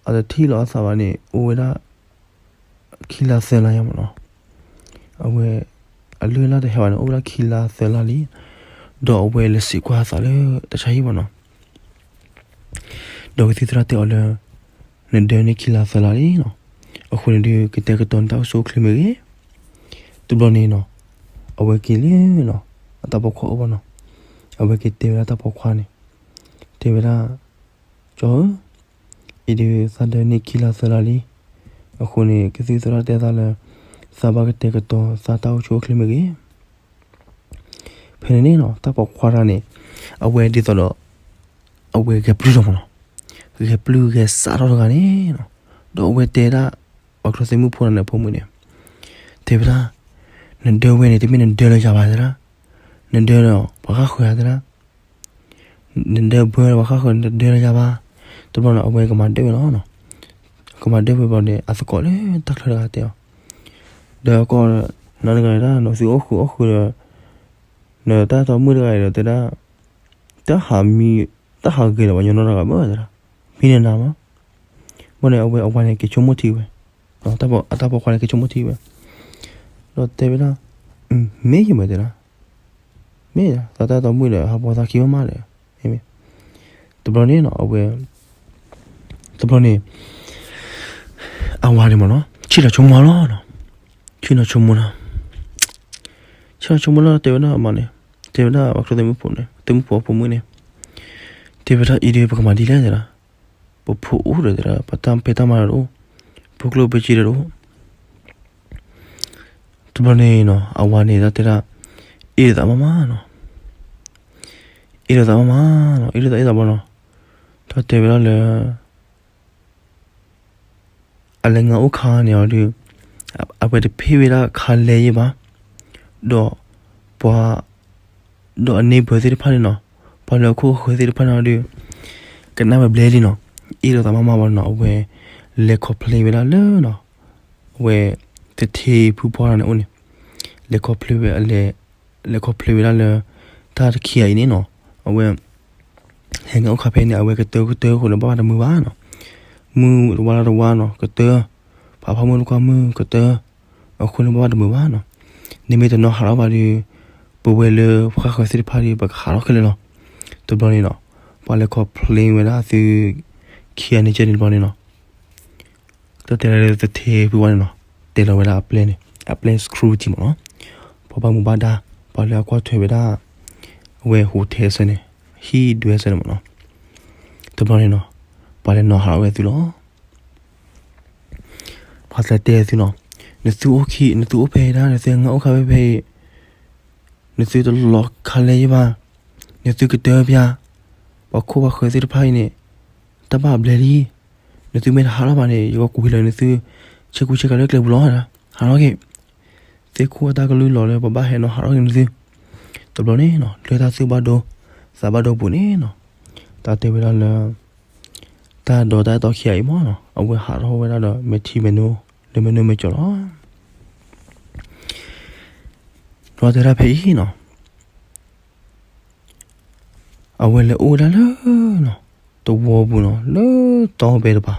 အတထံၣ်လီၤအသးဘၣ်န့ၣ် အိၣ်ဝဲဒၣ် ခံလါသၢလါယါမ့ၢ်နီၤ. အဝဲ အလုၢ်အလၢ်တဟဲဘၣ်န့ၣ် အိၣ်ဝဲဒၣ်ခံလါသၢလါလံ. ဒီးအဝဲလဲၤစံးကွၢ်အသးလၢတၢ်ဆါဟံၣ်မ့ၢ်နီၤ. ဒီးကသံၣ်သရၣ်တဲအီၤလၢ နဒၢန့ၢ်ခံလါသၢလါလံနီၤ. အဃိန့ၣ်ဒီး ကတဲာ်ကတီၤနတၢ်အိၣ်ဆူၣ်အိၣ်ချ့မ့ၢ်ဂ့ၤ. တဘျီန့ၣ်နီၤ, အဝဲက့ၤလၢနီၤ, အတၢ်ပိာ်ခွါအိၣ်ဘၣ်နီၤ. အဝဲက့ၤတဲဝဲဒၣ်တၢ်ပိာ်ခွါန့ၣ်, တဲဝဲဒၣ်, ကၠီဧၢ, အံၤဒုးသးဒၢန့ၢ်ခံလါသၢလါလံ. အဃိန့ၣ် ကသံၣ်သရၣ်တဲသးလၢ သးဘၣ်ကတဲာ်ကတီၤသးတၢ်အိၣ်ဆူၣ်အိၣ်ချ့မ့ၢ်ဂ့ၤ. ဖဲန့ၣ်န့ၣ်နီၤ, တၢ်ပိာ်ခွါတဂၤန့ၣ် အဝဲဒ်သိးဒီး အဝဲဂဲၤပျုၢ်ထီၣ်မ့ၢ်နီၤ. ဂဲၤပျုၢ်ဂဲၤစးထီၣ်တဂၤန့ၣ်နီၤ. ဒီးအဝဲတဲဒၣ် ပှၤကျီသ့ၣ်မုၣ်ဖိတဂၤန့ၣ်အဖိမုၣ်န့ၣ်, တဲဝဲဒၣ်, နဒၢဝဲန့ၣ် တမ့ၢ်နဒၢလၢယၤဘၣ်တဲဒၣ်, နဒၢဒီးပှၤဃၣ်ဃၢၤဧါတဲဒၣ်. နဒၢဘၢဒီးပှၤဃၣ်ဃၢၤ နတဒၢလၢယၤဘၣ်. တဘျီန့ၣ် အဝဲကမၤဒၢဝဲလီၤနီၤ. ကမၤဒၢဝဲဘျီန့ၣ် အသကိးလၢတၢ်ချၢတဂၤတဲအီၤ, ဒီးကီး နီၢ်တဂၤဒၣ် နသုအိၣ်ဃုာ်အိၣ်ဃုာ်ဒီး နတၢ်တီမုၣ်တဂၤအံၤဒီးတဲဒၣ်, တၢ်ဟးမံ, တၢ်ဟးဂ့ၤလၢၤဘၣ် ညီနီၢ်တဂၤဘၣ်တဲဒၣ်, မံနနၤမး. ဘၣ်န့ၣ် အဝဲအဝၤန့ၣ်က့ၤဆိကမိၣ်ထံဝဲ, အတၢ်ပိာ်ခွါန့ၣ်က့ၤဆိကမိၣ်ထံဝဲ, ဒီးတဲဝဲဒၣ်, မ့ၢ်ယမ့ၢ်တဲဒၣ်, မ့ၢ်သးတၢ်တီမုၣ်ဒီး ဟးပိာ်သးခံမးမးဒီး, မ့ၢ်, တဘျီန့ၣ်နီၤ အဝဲ, တဘျီန့ၣ် အဝၤန့ၣ်မ့ၢ်နီၤ ဆ့ၣ်နီၤဆိကမိၣ်လီၤနီၤ, ဆ့ၣ်နီၤဆိကမိၣ်လီၤ, ဆ့ၣ်နီၤဆိကမိၣ်လီၤ တဲဝဲဒၣ်အမါန့ၣ်, တဲဝဲဒၣ်ပှၤကျီသ့ၣ်မုၣ်ဖိန့ၣ် သ့ၣ်မုၣ်ဖိအဖိမုၣ်န့ၣ်, တဲဝဲဒၣ်အံၤဒီး ပကမၤဒ်လဲၣ်တဲဒၣ်, ပဖိအိၣ်ဒီးတဲဒၣ် ပတၢ်ပဲတၢ်မါဒီးတအိၣ်, ပကျိၣ်ပစ့ဒီးတအိၣ် တဘျီန့ၣ်နီၤ အဝၤန့ၣ်တၢ်တဲဒၣ်, အ့ၣ်လိာ်သးမးမးနီၤ, အ့ၣ်လိာ်သးမးမးနီၤ အ့ၣ်လိာ်သးအ့ၣ်သးဘီနီၤ, တၢ်တဲဝဲဒၣ်လၢ အလဲၤငါအိၣ်ခါန့ၣ်အီၤဒီး, အဝဲတဖ့ၣ်ဝဲဒၣ်ခါလဲၣ်ယဲၢ်ဘၣ်, ဒီးပှၤ, ဒီးအန့ၢ်ဘၢသ့ၣ်တဖၣ်န့ၣ်နီၤ, ပှၤလၢအခိၣ်ဃၢၤသ့ၣ်တဖၣ်န့ၣ်ဒီး ကနၣ်ဝဲဘျဲလံနီၤ, အ့ၣ်လိာ်သးမးမးဘၣ်နီၤ, အဝဲ လဲၤ complain ဝဲဒၣ်လၢနီၤ, အဝဲ သထ့ဖုဖီန့ၣ်အိၣ်န့ၣ်, လဲၤ complain ဝဲ လဲၤ complain ဝဲဒၣ်လၢ တၢ်တခံဂၤအံၤန့ၣ်နီၤ, အဝဲ ဟဲငါအိၣ်ခါဖဲန့ၣ် အဝဲကတၢၢ်ကတၢၢ်ဃိန့ၣ် ဘၣ်ဘၣ်တမုာ်ဘၣ်နီၤ, မုၢ်တဝါလီၤတဝါနီၤ ကတၢၢ်, ဖးဖီမုၢ်တကွၢ်မုၢ်ကတၢၢ်, အဃိန့ၣ်ဘၣ်ဘၣ်တမုာ်ဘၣ်နီၤ, နမ့ၢ်တနီၤဟးထီၣ်ဘၣ်ဒီး ပဝဲလၢပှၤဃၢၤသ့ၣ်တဖၣ်ဒီး ပကဟးထီၣ်ခဲလၢာ်လီၤ. တဘျီန့ၣ်နီၤ, ပှၤလဲၤ complain ဝဲဒၣ်သု ခံဂၤန့ၣ်ကဲန့ၣ်တဘျီန့ၣ်နီၤ တၢ်တဲလၢသထ့ဖုဝါန့ၣ်နီၤ, တဲလီၤဝဲဒၣ်အပျဲၢ်န့ၣ် အပျဲၢ် security မ့ၢ်နီၤ, ပှၤဘၣ်မူဘၣ်ဒါ, ပှၤလၢအကွၢ်ထွဲဝဲဒၣ် အဝဲ hotel စၢၤန့ၣ်, ဟံၣ်ဒွဲစၢၤန့ၣ်မ့ၢ်နီၤ, တဘျီန့ၣ်နီၤ, ပှၤလဲၤနီၤဟးထီၣ်ဝဲသုလီၤ. ပှၤတတဲသုနီၤ, နသုအိၣ်ခံ, နသုအိၣ်ဖဲအံၤဒၣ်, နသုငါအိၣ်ခါဖဲဖဲအံၤ, နသုတလီၤခါလဲၣ်ယဘၣ်, နသုကတၢၢ်ပၠး, ပှၤခိၣ်ပှၤဃၢၤသ့ၣ်တဖၣ်အံၤန့ၣ် တၢ်ဘၣ်ဘျဲလံ, နသုမ့ၢ်တဟးထီၣ်ဘၣ်န့ၣ် ယကကွံာ်လီၤနသု ဆ့ကူဆ့ကၤလၢကျဲပူၤလီၤ, ဟးထီၣ်က့ၤ, သ့ၣ်ခိၣ်အတၢ်ကလုၢ်လီၤလၢပဘၣ်ဟဲနီၤဟးထီၣ်က့ၤနသု, တဘျီန့ၣ်နီၤ လၢတၢ်သူၣ်ဘၣ်ဒိ သးဘၣ်ဒိပူၤန့ၣ်နီၤ, တၢ်တဲဝဲဒၣ်လၢ တၢ်ဒီးတၢ်အဲၣ်တီခံဂၤအံၤမ့ၢ်နီၤ အဝဲဟးထီၣ်ဝဲဒၣ်ဒီး မဲာ်ထံမဲာ်နိ လၢမဲာ်နိမဲာ်ကၠီလီၤ. ဒီးတဲဒၣ်ဖဲအံၤနီၤ အဝဲလဲၤအိၣ်ဝဲဒၣ်လၢ သဝီပူၤနီၤ လၢတီဘဲတပၤ,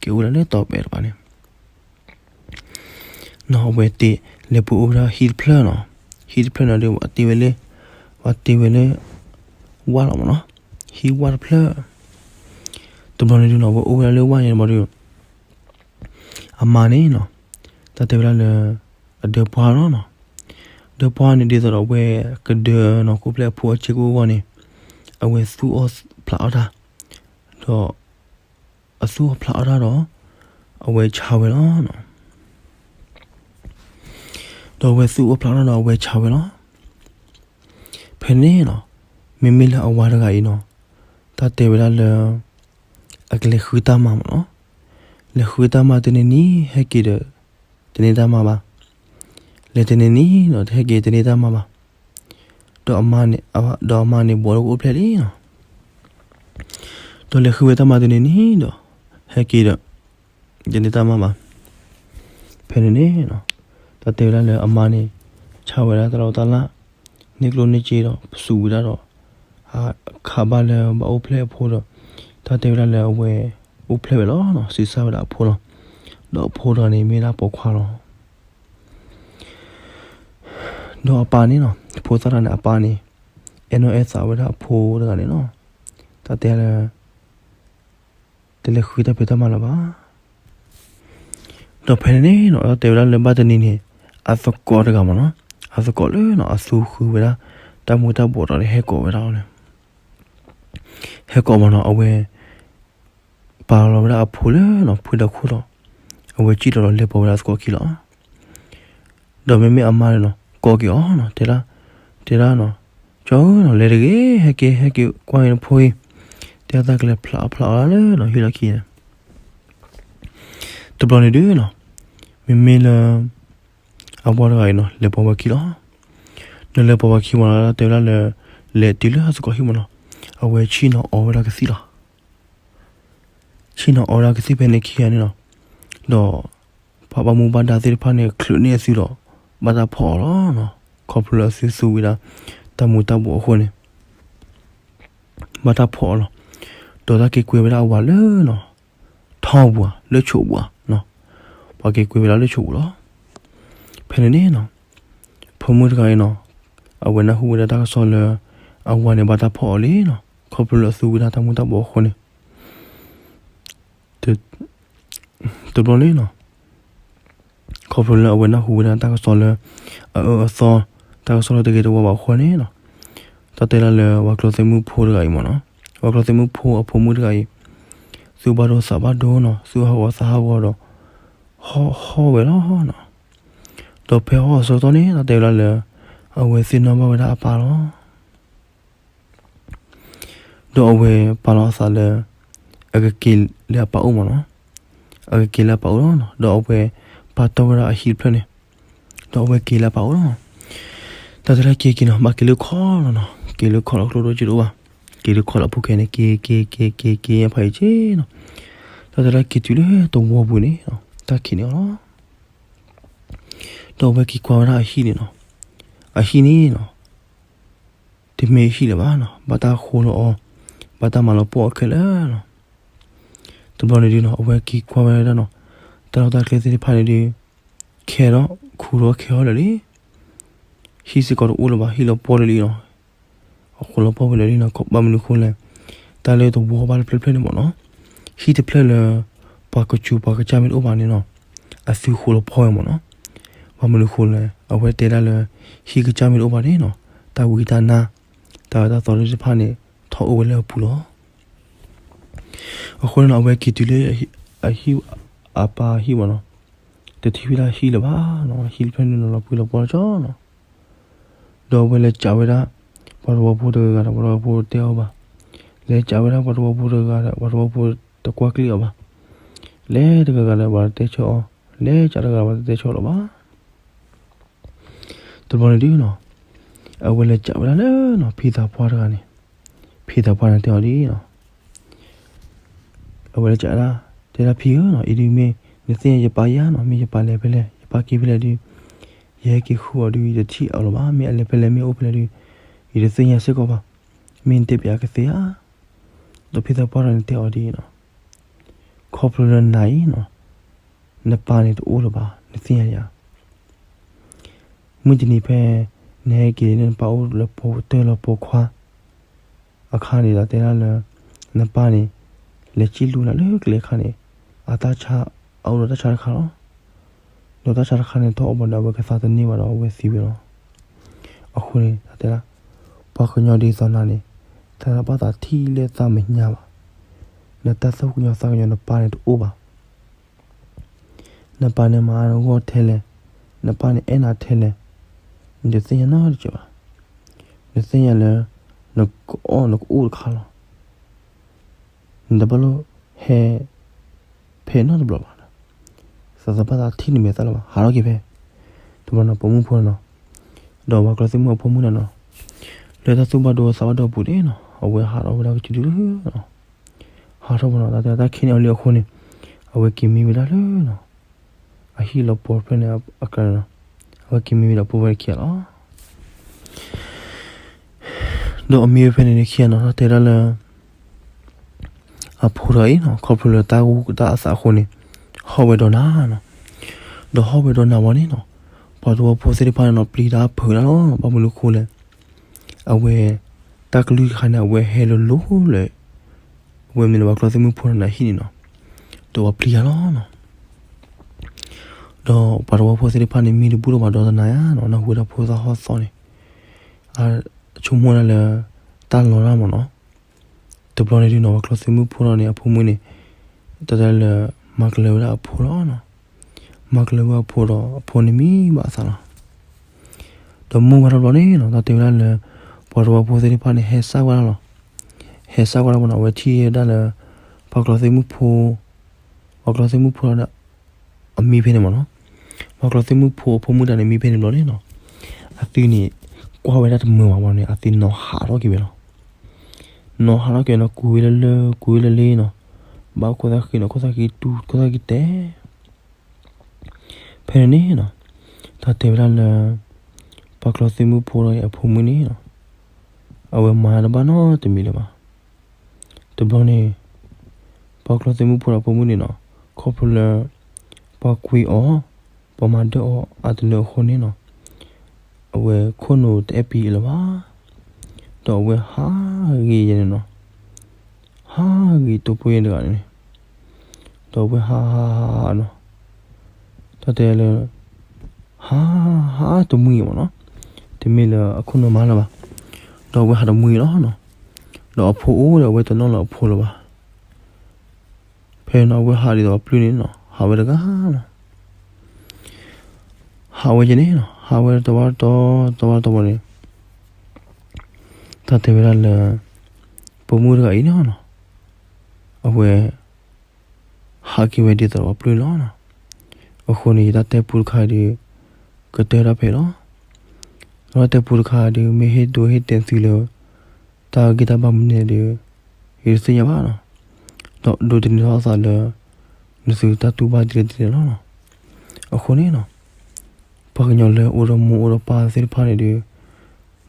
က့ၤအိၣ်ဝဲဒၣ်လၢတီဘဲတပၤန့ၣ် နီၤ အဝဲတ့ၢ် လဲၤပူၤအိၣ်ဝဲဒၣ်ဟံၣ်တဖျၢၣ်နီၤ, ဟံၣ်တဖျၢၣ်န့ၣ်ဒီး ပှၤတ့ဝဲလၢ ပှၤတ့ဝဲလၢ ဝၣ်လီၤမ့ၢ်နီၤ, ဟံၣ်ဝၣ်တဖျၢၣ်, တဘျီန့ၣ်ဒုးနီၤ အဝဲအိၣ်ဝဲဒၣ်လၢဝၣ်န့ၣ်မ့ၢ်ဒီး အမါန့ၣ်နီၤ တၢ်တဲဝဲဒၣ်လၢ အဒၢပှၢ်လီၤနီၤ, ဒၢပှၢ်န့ၣ်ဒ်သိးဒီးအဝဲကဒၢနီၤ ကိးဖျဲၣ်အဖိအစ့ၢ်ကီးအဂီၢ်န့ၣ် အဝဲသူၣ်အီၣ်ဖျးအီၣ်တၢ်, ဒီး အသူၣ်အီၣ်ဖျးအီၣ်တၢ်ဒီး အဝဲဆါဝဲလီၤနီၤ, ဒီးအဝဲသူၣ်အီၣ်ဖျးအီၣ်တၢ်ဒီးအဝဲဆါဝဲလီၤ. ဖဲန့ၣ်နီၤ မ့မ့ၢ်လၢအဝၤတဂၤအံၤနီၤ တၢ်တဲဝဲဒၣ်လၢ အကလဲၤဃုတၢ်မၤမ့ၢ်နီၤ, လဲၤဃုတၢ်မၤတနံၤနံၤ ဟဲက့ၤဒီး တန့ၢ်တၢ်မၤဘၣ်, လဲၤတနံၤနံၤဒီး ဟဲက့ၤတန့ၢ်တၢ်မၤဘၣ်, ဒီးအမါန့ၣ် ဒီးအမါန့ၣ်ဘှီလၢကအိၣ်ဖျဲၣ်လံနီၤ, ဒီးလဲၤဃုဝဲတၢ်မၤတနံၤနံၤဒီး ဟဲက့ၤဒီး တန့ၢ်တၢ်မၤဘၣ်, ဖဲန့ၣ်န့ၣ်နီၤ တၢ်တဲဝဲဒၣ်လၢအမါန့ၣ် ဆါဝဲဒၣ်တၢ်လီၢ်တၢ်လၢ် န့ၢ်ကျိၣ်န့ၢ်စ့ဒီး ပစူးဝဲဒၣ်ဒီး ခးဘၣ်လၢဘၣ်အိၣ်ဖျဲၣ်အဖိဒီး တၢ်တဲဝဲဒၣ်လၢအဝဲ အိၣ်ဖျဲၣ်ဝဲလီၤနီၤ ဆံးစၢ်ဝဲဒၣ်အဖိလီၤ, ဒီးအဖိတဂၤန့ၣ်မ့ၢ်ဒၣ်ပိာ်ခွါလီၤ. ဒီးအပၢ်န့ၣ်နီၤ ဖိသၣ်တဂၤန့ၣ် အပၢ်န့ၣ် အဲၣ်နီၣ်အဲၣ်သးဝဲဒၣ်အဖိတဂၤန့ၣ်နီၤ တၢ်တဲလၢ တလဲၤဃုတၢ်ဖံးတၢ်မၤလၢၤဘၣ်. ဒီးဖဲန့ၣ်န့ၣ်နီၤ တၢ်တဲဝဲဒၣ်လၢဘၣ်တနံၤန့ၣ် အသကိးတဂၤမ့ၢ်နီၤ, အသကိးလၢနီၤ အသူဃုဝဲဒၣ် တၢ်မူၤတၢ်ဘှီးဒီး ဟဲကိးဝဲဒၣ်အီၤန့ၣ် ဟဲကိးမ့ၢ်နီၤ အဝဲ ပာ်လီၤဝဲဒၣ်အဖိလၢနီၤ ဖုဒီးခိၣ်ဒီး အဝဲစံၣ်ထီၣ်ဒီးလဲၤပိာ်ဝဲဒၣ်အသကိးခံလီၤ. ဒီးမ့မ့ၢ်အမါန့ၣ်နီၤ ကိးက့ၤအီၤနီၤ တဲဒၣ်, တဲဒၣ်နီၤ, ကၠီဧၢနီၤ လဲၤတဂ့ၤ ဟဲက့ၤ ဟဲက့ၤကွၢ်က့ၤနဖိအံၤ, တဲအသးကလဲၤဖျးအီၣ်ဖျးအီၣ်လၢနီၤ ဟံၣ်လီၢ်ခံန့ၣ် တဘျီန့ၣ်ဒုးနီၤ မ့မ့ၢ်လၢ အဝၤတဂၤအံၤနီၤ လဲၤပိာ်ဝဲခံလီၤ. ဒီးလဲၤပိာ်ဝဲခံမ့ၢ်နီၤ တဲဝဲဒၣ်လၢ လဲၤတုၤလၢအသကိးဟံၣ်မ့ၢ်နီၤ အဝဲဆ့ၣ်နီၤအီဝဲဒၣ်ကသံၣ်လီၤ. ဆ့ၣ်နီၤအီဝဲဒၣ်ကသံၣ်ဖဲန့ၣ်ခံဂၤန့ၣ်နီၤ ဒီး ပှၤဘၣ်မူဘၣ်ဒါသ့ၣ်တဖၣ်န့ၣ် ချုးန့ၢ်အသုဒီး ဘၣ်တၢ်ဖီၣ်အီၤလီၤနီၤ ခီဖျိလၢအသုသူဝဲဒၣ် တၢ်မူၤတၢ်ဘှီးအဃိန့ၣ် ဘၣ်တၢ်ဖီၣ်အီၤလီၤ. ဒီးတၢ်က့ၤကွဲဝဲဒၣ်အဝၤလၢနီၤ ထီၣ်ပူၤဧါ လၢဆိးပူၤဧါနီၤ ပှၤက့ၤကွဲဝဲဒၣ်လၢဆိးပူၤလီၤ. ဖဲန့ၣ်န့ၣ်နီၤ ဖိမုၣ်တဂၤအံၤနီၤ အဝဲနၢ်ဟူဝဲဒၣ်တၢ်ကစီၣ်လၢ အဝၤန့ၣ်ဘၣ်တၢ်ဖီၣ်အီၤလံနီၤ ခီဖျိလၢအသူဝဲဒၣ်တၢ်မူၤတၢ်ဘှီးအဃိန့ၣ် တဘျီန့ၣ်နီၤ ခီဖျိလၢအဝဲနၢ်ဟူဝဲဒၣ်တၢ်ကစီၣ်လၢ အအၢအသီ တၢ်ကစီၣ်လၢတဂ့ၤတဝါဘၣ်အဃိန့ၣ်နီၤ တၢ်တဲဒၣ်လၢပှၤကျိသ့ၣ်မုၣ်ဖိတဂၤအံၤမ့ၢ်နီၤ ပှၤကျိသ့ၣ်မုၣ်ဖိအဖိမုၣ်တဂၤအံၤ သူၣ်ဘၣ်ဒိသးဘၣ်ဒိနီၤ သူၣ်ဟးဂီၤသးဟးဂီၤဒီး ဟီၣ်ဟီၣ်ဝဲလီၤနီၤ ဒီးဖဲဟီၣ်အဆၢကတီၢ်န့ၣ် တၢ်တဲဝဲဒၣ်လၢ အဝဲသ့ၣ်နီၣ်ဘၣ်ဝဲဒၣ်အပၢ်လီၤ ဒီးအဝဲပာ်လီၤအသးလၢ အကက့ၤလၢအပၢ်အိၣ်မ့ၢ်နီၤ အကက့ၤလၢအပၢ်အိၣ်လီၤနီၤ ဒီးအဝဲပာ်တီၢ်ဝဲဒၣ်အဟံၣ်တဖျၢၣ်န့ၣ် ဒီးအဝဲက့ၤလၢအပၢ်အိၣ်လီၤ တၢ်တဲဒၣ်က့ၤက့ၤနီၤ ဘၣ်က့ၤလၢခီလီၤနီၤ က့ၤလၢခီလီၤကျိၣ်ဒိၣ်စ့ဒိၣ်ဘၣ် အ့ၣ်တခီလၢအဖိခဲန့ၣ် က့ၤ က့ၤ က့ၤ က့ၤ က့ၤ ဖးအံၤက့နီၤ, တၢ်တဲဒၣ်က့ၤတုၤလၢသဝီပူၤန့ၣ် တၢ်ခံးန့ၢ်အီၤလီၤ. ဒီးအဝဲက့ၤကွၢ်ဝဲဒၣ်အဟံၣ်န့ၣ်နီၤ, အဟံၣ်န့ၣ်နီၤ တမ့ၢ်ဟံၣ်လၢၤဘၣ်နီၤ, ဘၣ်တၢ်ဃိလီၤအီၤ, ဘၣ်တၢ်မၤလီၤပှီၢ်အီၤခဲလၢာ်လီၤ. တဘျီန့ၣ်ဒုနီၤ အဝဲက့ၤကွၢ်ဝဲဒၣ်နီၤ, တၢ်လီၢ်တၢ်ကျဲသ့ၣ်တဖၣ်န့ၣ်ဒု ခဲထီၣ်ခူထီၣ်ခဲထီၣ်လၢာ်လံ. ဟံၣ်စ့ၢ်ကီးတအိၣ်လၢၤဘၣ်, ဟံၣ်လီၤပှီၢ်လၢာ်လံနီၤ. အဃိလီၤပှီၢ်ဝဲလၢာ်လံနီၤ, ဘၣ်မနုၤဃိလဲၣ်, တၢ်လၢသဝီဘၣ်တဖျၢၣ်တဖျၢၣ်န့ၣ်မ့ၢ်နီၤ, ဟံၣ်တဖျၢၣ်လၢ ပှၤကစူၤပှၤကစၢ်မ့ၢ်တအိၣ်ဘၣ်န့ၣ်နီၤ, အသုဃိလီၤပှီၢ်ဝဲမ့ၢ်နီၤ. ဘၣ်မနုၤဃိလဲၣ်, အဝဲတဲဒၣ်လၢ ဟံၣ်ကစၢ်မ့ၢ်တအိၣ်ဘၣ်န့ၣ်နီၤ, တၢ်ဝံတၢ်နါ တၢ်အၢတၢ်သီသ့ၣ်တဖၣ်န့ၣ် ထီၣ်အိၣ်ဝဲလၢအပူၤလီၤ. အဃိန့ၣ်နီၤ အဝဲက့ၤတုၤလၢ အဟံၣ် အပၢ်ဟံၣ်မ့ၢ်နီၤ, တထံၣ်ဝဲဒၣ်ဟံၣ်လၢၤဘၣ်နီၤ, ဟံၣ်တဖျၢၣ်န့ၣ်နီၤ လီၤပှံၤလီၤပှီၢ်လီၤကၠီနီၤ. ဒီးအဝဲလဲၤကးဝဲဒၣ် ပှၤသဝီဖိတဂၤဂၤဒီး ပှၤသဝီဖိတတဲအီၤဘၣ်. လဲၤကးဝဲဒၣ်ပှၤသဝီဖိတဂၤဂၤဒီး ပှၤသဝီဖိတကွၢ်ကျံာ်အီၤဘၣ်. လဲၤတဂၤဂၤဒီး ပှၤတတဲဆၢအီၤ, လဲၤကးတဂၤဂၤ ပှၤတတဲဆၢအီၤလၢၤဘၣ်. တဘျီန့ၣ်ဒုနီၤ, အဝဲလဲၤကးဝဲဒၣ်လၢနီၤ ဖံသးပှၢ်တဂၤန့ၣ်, ဖံသးပှၢ်န့ၣ်တဲအီၤဒ်နီၤ, အဝဲလဲၤကးဒၣ်, တဲဒၣ်ဖံဧၢနီၤ, အံၤဒုမ့ၢ်နသ့ၣ်ညါယပၢ်ယၤနီၤ, မ့ၢ်ယပၢ်လဲၤဖဲလဲၣ် ယပၢ်က့ၤဖဲလဲၣ်ဒု, ယဟဲက့ၤဃုအီၤဒု ယတထံၣ်အီၤလၢၤဘၣ်, မ့ၢ်အလဲၤဖဲလဲၣ်မ့ၢ်အိၣ်ဖဲလဲၣ်ဒု, ယတသ့ၣ်ညါစ့ၢ်ကီးဘၣ်, မ့ၢ်နတဲပၠးကသ့ဧါ. ဒီးဖံသးပှၢ်တဂၤန့ၣ်တဲအီၤဒ်နီၤ, ခီဖျိလၢနၤအံၤနီၤ, နပၢ်န့ၣ်တအိၣ်လၢၤဘၣ်, နသ့ၣ်ညါယၤ မုၢ်တနံၤဖဲ နဟဲက့ၤလၢနပၢ်အိၣ်လၢပိာ်တၢၢ်လီၤပိာ်ခွါအခါန့ၣ်ဒီးတဲဒၣ်လၢ နပၢ်န့ၣ် လဲၤစံၣ်လူၤနၤလၢကျဲအခါန့ၣ် အတၢ်ဆါ အအိၣ်ဒီးတၢ်ဆါတခါလီၤ. ဒီးတၢ်ဆါတခါန့ၣ် တအီၣ်ဘၣ်ဒီးအဝဲကသါတန့ၢ်ဘၣ်ဒီးအဝဲသံဝဲလီၤ. အဃိန့ၣ် တၢ်တဲဒၣ် ပှၤကညီဒ်သိးနၤန့ၣ် တၢ်ဘၣ်သးထံၣ်လၢသးမဲာ်ညါဘၣ်. နတၢ်သူၣ်ကညီၤသးကညီၤနပၢ်န့ၣ်တအိၣ်ဘၣ်. နပၢ်န့ၣ်မၤနဂီၢ်ထဲလဲၣ်, နပၢ်န့ၣ်အဲၣ်နၤထဲလဲၣ်, နတသ့ၣ်ညါနီတစဲးဘၣ်. နသ့ၣ်ညါလၢ နကအီၣ်နကအိၣ်တခါလီၤ. နတဘၣ်လိၣ်ဟဲ ဖဲနီတဘျီဘၣ်. သးသဘၣ်သးထံၣ်နမဲာ်သၣ်လၢၤဘၣ်, ဟးထီၣ်က့ၤဖဲ တဘျီနီၤ ပိာ်မုၣ်ဖိနီၤ, ဒီးပှၤကျီသ့ၣ်မုၣ်အဖိမုၣ်န့ၣ်နီၤ, လၢတၢ်သူၣ်ဘၣ်ဒိသးဘၣ်ဒိအပူၤန့ၣ်နီၤ အဝဲဟးထီၣ်ဝဲဒၣ်ကစုဒုလီၤ. ဟးထီၣ်ဝဲနီၤ တၢ်တဲတၢ်ခံးန့ၢ်အီၤလံအဃိန့ၣ် အဝဲက့ၤမံဝဲဒၣ်လၢနီၤ အဟံၣ်လီၤပှီၢ်တဖျၢၣ်န့ၣ်အကျါန့ၣ်နီၤ, အဝဲက့ၤမံဝဲဒီးဖိဝဲတခံဂၤလီၤ. ဒီးအမံဝဲဖဲန့ၣ်တခံဂၤနီၤ တၢ်တဲဒၣ်လၢ အဖိတဂၤအံၤနီၤ ခီဖျိလၢတၢ်ဂူၢ်တၢ်အသးအဃိန့ၣ် ဟီၣ်ဝဲဒီးနၤနီၤ, ဒီးဟီၣ်ဝဲဒီးနၤဝံၤန့ၣ်နီၤ ပှၤသဝီဖိသ့ၣ်တဖၣ်န့ၣ်နီၤ ပျံၤတၢ်ဖုးတၢ်လီၤ. ဘၣ်မနုၤအဃိလဲၣ်, အဝဲ တၢ်ကလုၢ်တခါန့ၣ် အဝဲဟဲလိၤလိၤလၢ အဝဲမ့ၢ်လၢပှၤကျီသ့ၣ်မုၣ်ဖိန့ၣ်အဟံၣ်န့ၣ်နီၤ, ဒီးပှၤပျံၤတၢ်လီၤနီၤ. ဒီးပှၤသဝီဖိသ့ၣ်တဖၣ်န့ၣ် မံတဘူၣ်ထီၣ်ဘၣ်ဒီးတနၤယါနီၤ နၢ်ဟူဝဲဒၣ်ဖိသၣ်ဟီၣ်သီန့ၣ် အဆိကမိၣ်ဒၣ်လၢ တၢ်လီၤတၢ်မ့ၢ်နီၤ. တဘျီန့ၣ်ဒုးနီၤ ပှၤကျီသ့ၣ်မုၣ်ဖိထီၣ်န့ၣ် အဖိမုၣ်န့ၣ် တၢ်တဲလၢ မၤကလၢၤဝဲဒၣ်အဖိလီၤနီၤ. မၤကလၢၤဝဲအဖိဒီး အဖိန့ၣ်မံဘၣ်အသးလီၤ. ဒီးမုၢ်ဝါထီၣ်ဘျီန့ၣ်နီၤ တၢ်တဲဝဲဒၣ်လၢ ပှၤသဝီဖိသ့ၣ်တဖၣ်န့ၣ် ဟဲစၢ်ဝဲဒၣ်လီၤ. ဟဲစၢ်ဝဲဒၣ်မ့ၢ်နီၤ အဝဲထံၣ်ဝဲဒၣ်လၢ ပှၤကျီသ့ၣ်မုၣ်ဖိ ပှၤကျီသ့ၣ်မုၣ်ဖိဒီး အမံဖဲန့ၣ်မ့ၢ်နီၤ. ပှၤကျီသ့ၣ်မုၣ်ဖိအဖိမုၣ်တဂၤန့ၣ်မံဖဲန့ၣ်ဘျီန့ၣ်နီၤ အသုန့ၣ် ကွၢ်ဝဲဒၣ်တမုာ်ဘၣ်ဘၣ်န့ၣ် အသုနီၤဟးထီၣ်က့ၤဝဲလီၤ. နီၤဟးထီၣ်က့ၤနီၤ ကူးဝဲလၢလၢ ကူးဝဲလၢလ့နီၤ. ဘၣ်ခိၣ်သၣ်ဃံးနီၤ ခိၣ်သၣ်ဃံးတူၢ် ခိၣ်သၣ်ဃံးတဲ ဖဲန့ၣ်န့ၣ်နီၤ တၢ်တဲဝဲဒၣ်လၢ ပှၤကျီသ့ၣ်မုၣ်ဖိဒီးအဖိမုၣ်န့ၣ်နီၤ အဝဲမၤတဘၣ်နီတမံၤလၢၤဘၣ်. တဘျီန့ၣ် ပှၤကျီသ့ၣ်မုၣ်ဖိဒီးအဖိမုၣ်န့ၣ်နီၤ ခီဖျိလၢ ပှၤကွံာ်အီၤ ပှၤမၤဒၢအီၤအတနၢၤအဃိန့ၣ်နီၤ အဝဲခိၣ်နူာ်တအဲၣ်ပံၤလၢၤဘၣ်. ဒီးအဝဲဟးဂ့ၤယဲန့ၣ်နီၤ ဟးဂ့ၤတိာ်ပှ့ၤတဂၤန့ၣ် ဒီးအဝဲဟးဟးဟးဟးနီၤ တၢ်တဲလၢ ဟးဟးတမှံၤမ့ၢ်နီၤ တမ့ၢ်လၢအခိၣ်နူာ်မၤလၢၤဘၣ်. ဒီးအဝဲဟးတမှံၤလီၤနီၤ ဒီးအဖိအိၣ်ဒီးအဝဲတနီၣ်လၢအဖိလၢၤဘၣ်. ဖဲနီၤအဝဲဟးဒ်သိးအပျုၢ်န့ၣ်နီၤ ဟးဝဲတဂၤနီၤ ဟးဝဲယဲန့ၣ်နီၤ ဟးဝဲတဝီတတီၤ တဝီတတီၤဘၣ်န့ၣ် တၢ်တဲဝဲဒၣ်လၢ ပိာ်မုၣ်တဂၤအံၤနီၤ အဝဲ ဟးက့ၤဝဲဒ်သိးဒီးအပျုၢ်န့ၣ်လီၤ. အဃိန့ၣ် ယတၢ်တဲပူတခါဒီး ကတၢၢ်ဒၣ်ဖဲလီၤ. ဒီးတၢ်တဲပူတခါဒီး မ့ၢ်ဟ့ၣ်ဒိဟ့ၣ်တဲသုလၢ တၢ်ဂ့ၢ်တၢ်ဘၣ်မနုၤလဲၣ်ဒီး ယတသ့ၣ်ညါဘၣ်နီၤ. ဒီးဒိးသန့ၤထီၣ်အသးလၢ နသုတၢ်တူၢ်ဘၣ်ဒ်လဲၣ်ဒ်လဲၣ်လီၤ. အဃိန့ၣ်နီၤ ပှၤကညီလၢအိၣ်ဒီးမိၢ်အိၣ်ဒီးပၢ်သ့ၣ်တဖၣ်န့ၣ်ဒီး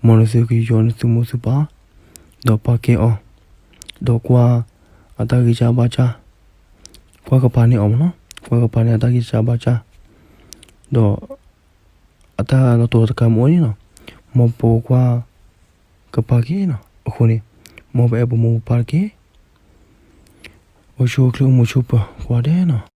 မ်နသုကယီၤနသုမိၢ်သုပၢ် ဒီးပာ်ကဲအီၤ, ဒီးကွၢ်အတၢ်ဂံၢ်စၢ်ဘါစၢ်, ကွၢ်ကပၤန့ၢ်အီၤမ့ၢ်နီၤ, ကွၢ်ကပၤန့ၢ်အတၢ်ဂံၢ်စၢ်ဘါစၢ်, ဒီး အတၢ်လီၤတူာ်တကးမ့ၢ်အိၣ်န့ၣ်နီၤ, မ်ပကကွၢ်ကပၤက့ၤနီၤ. အဃိန့ၣ် မ်ပအဲၣ်ပမိၢ်ပပၢ်တက့ၢ်. အိၣ်ဆူၣ်အိၣ်ချ့အိၣ်မူဆူၣ်ပၢၤကိးဂၤဒဲးနီၤ.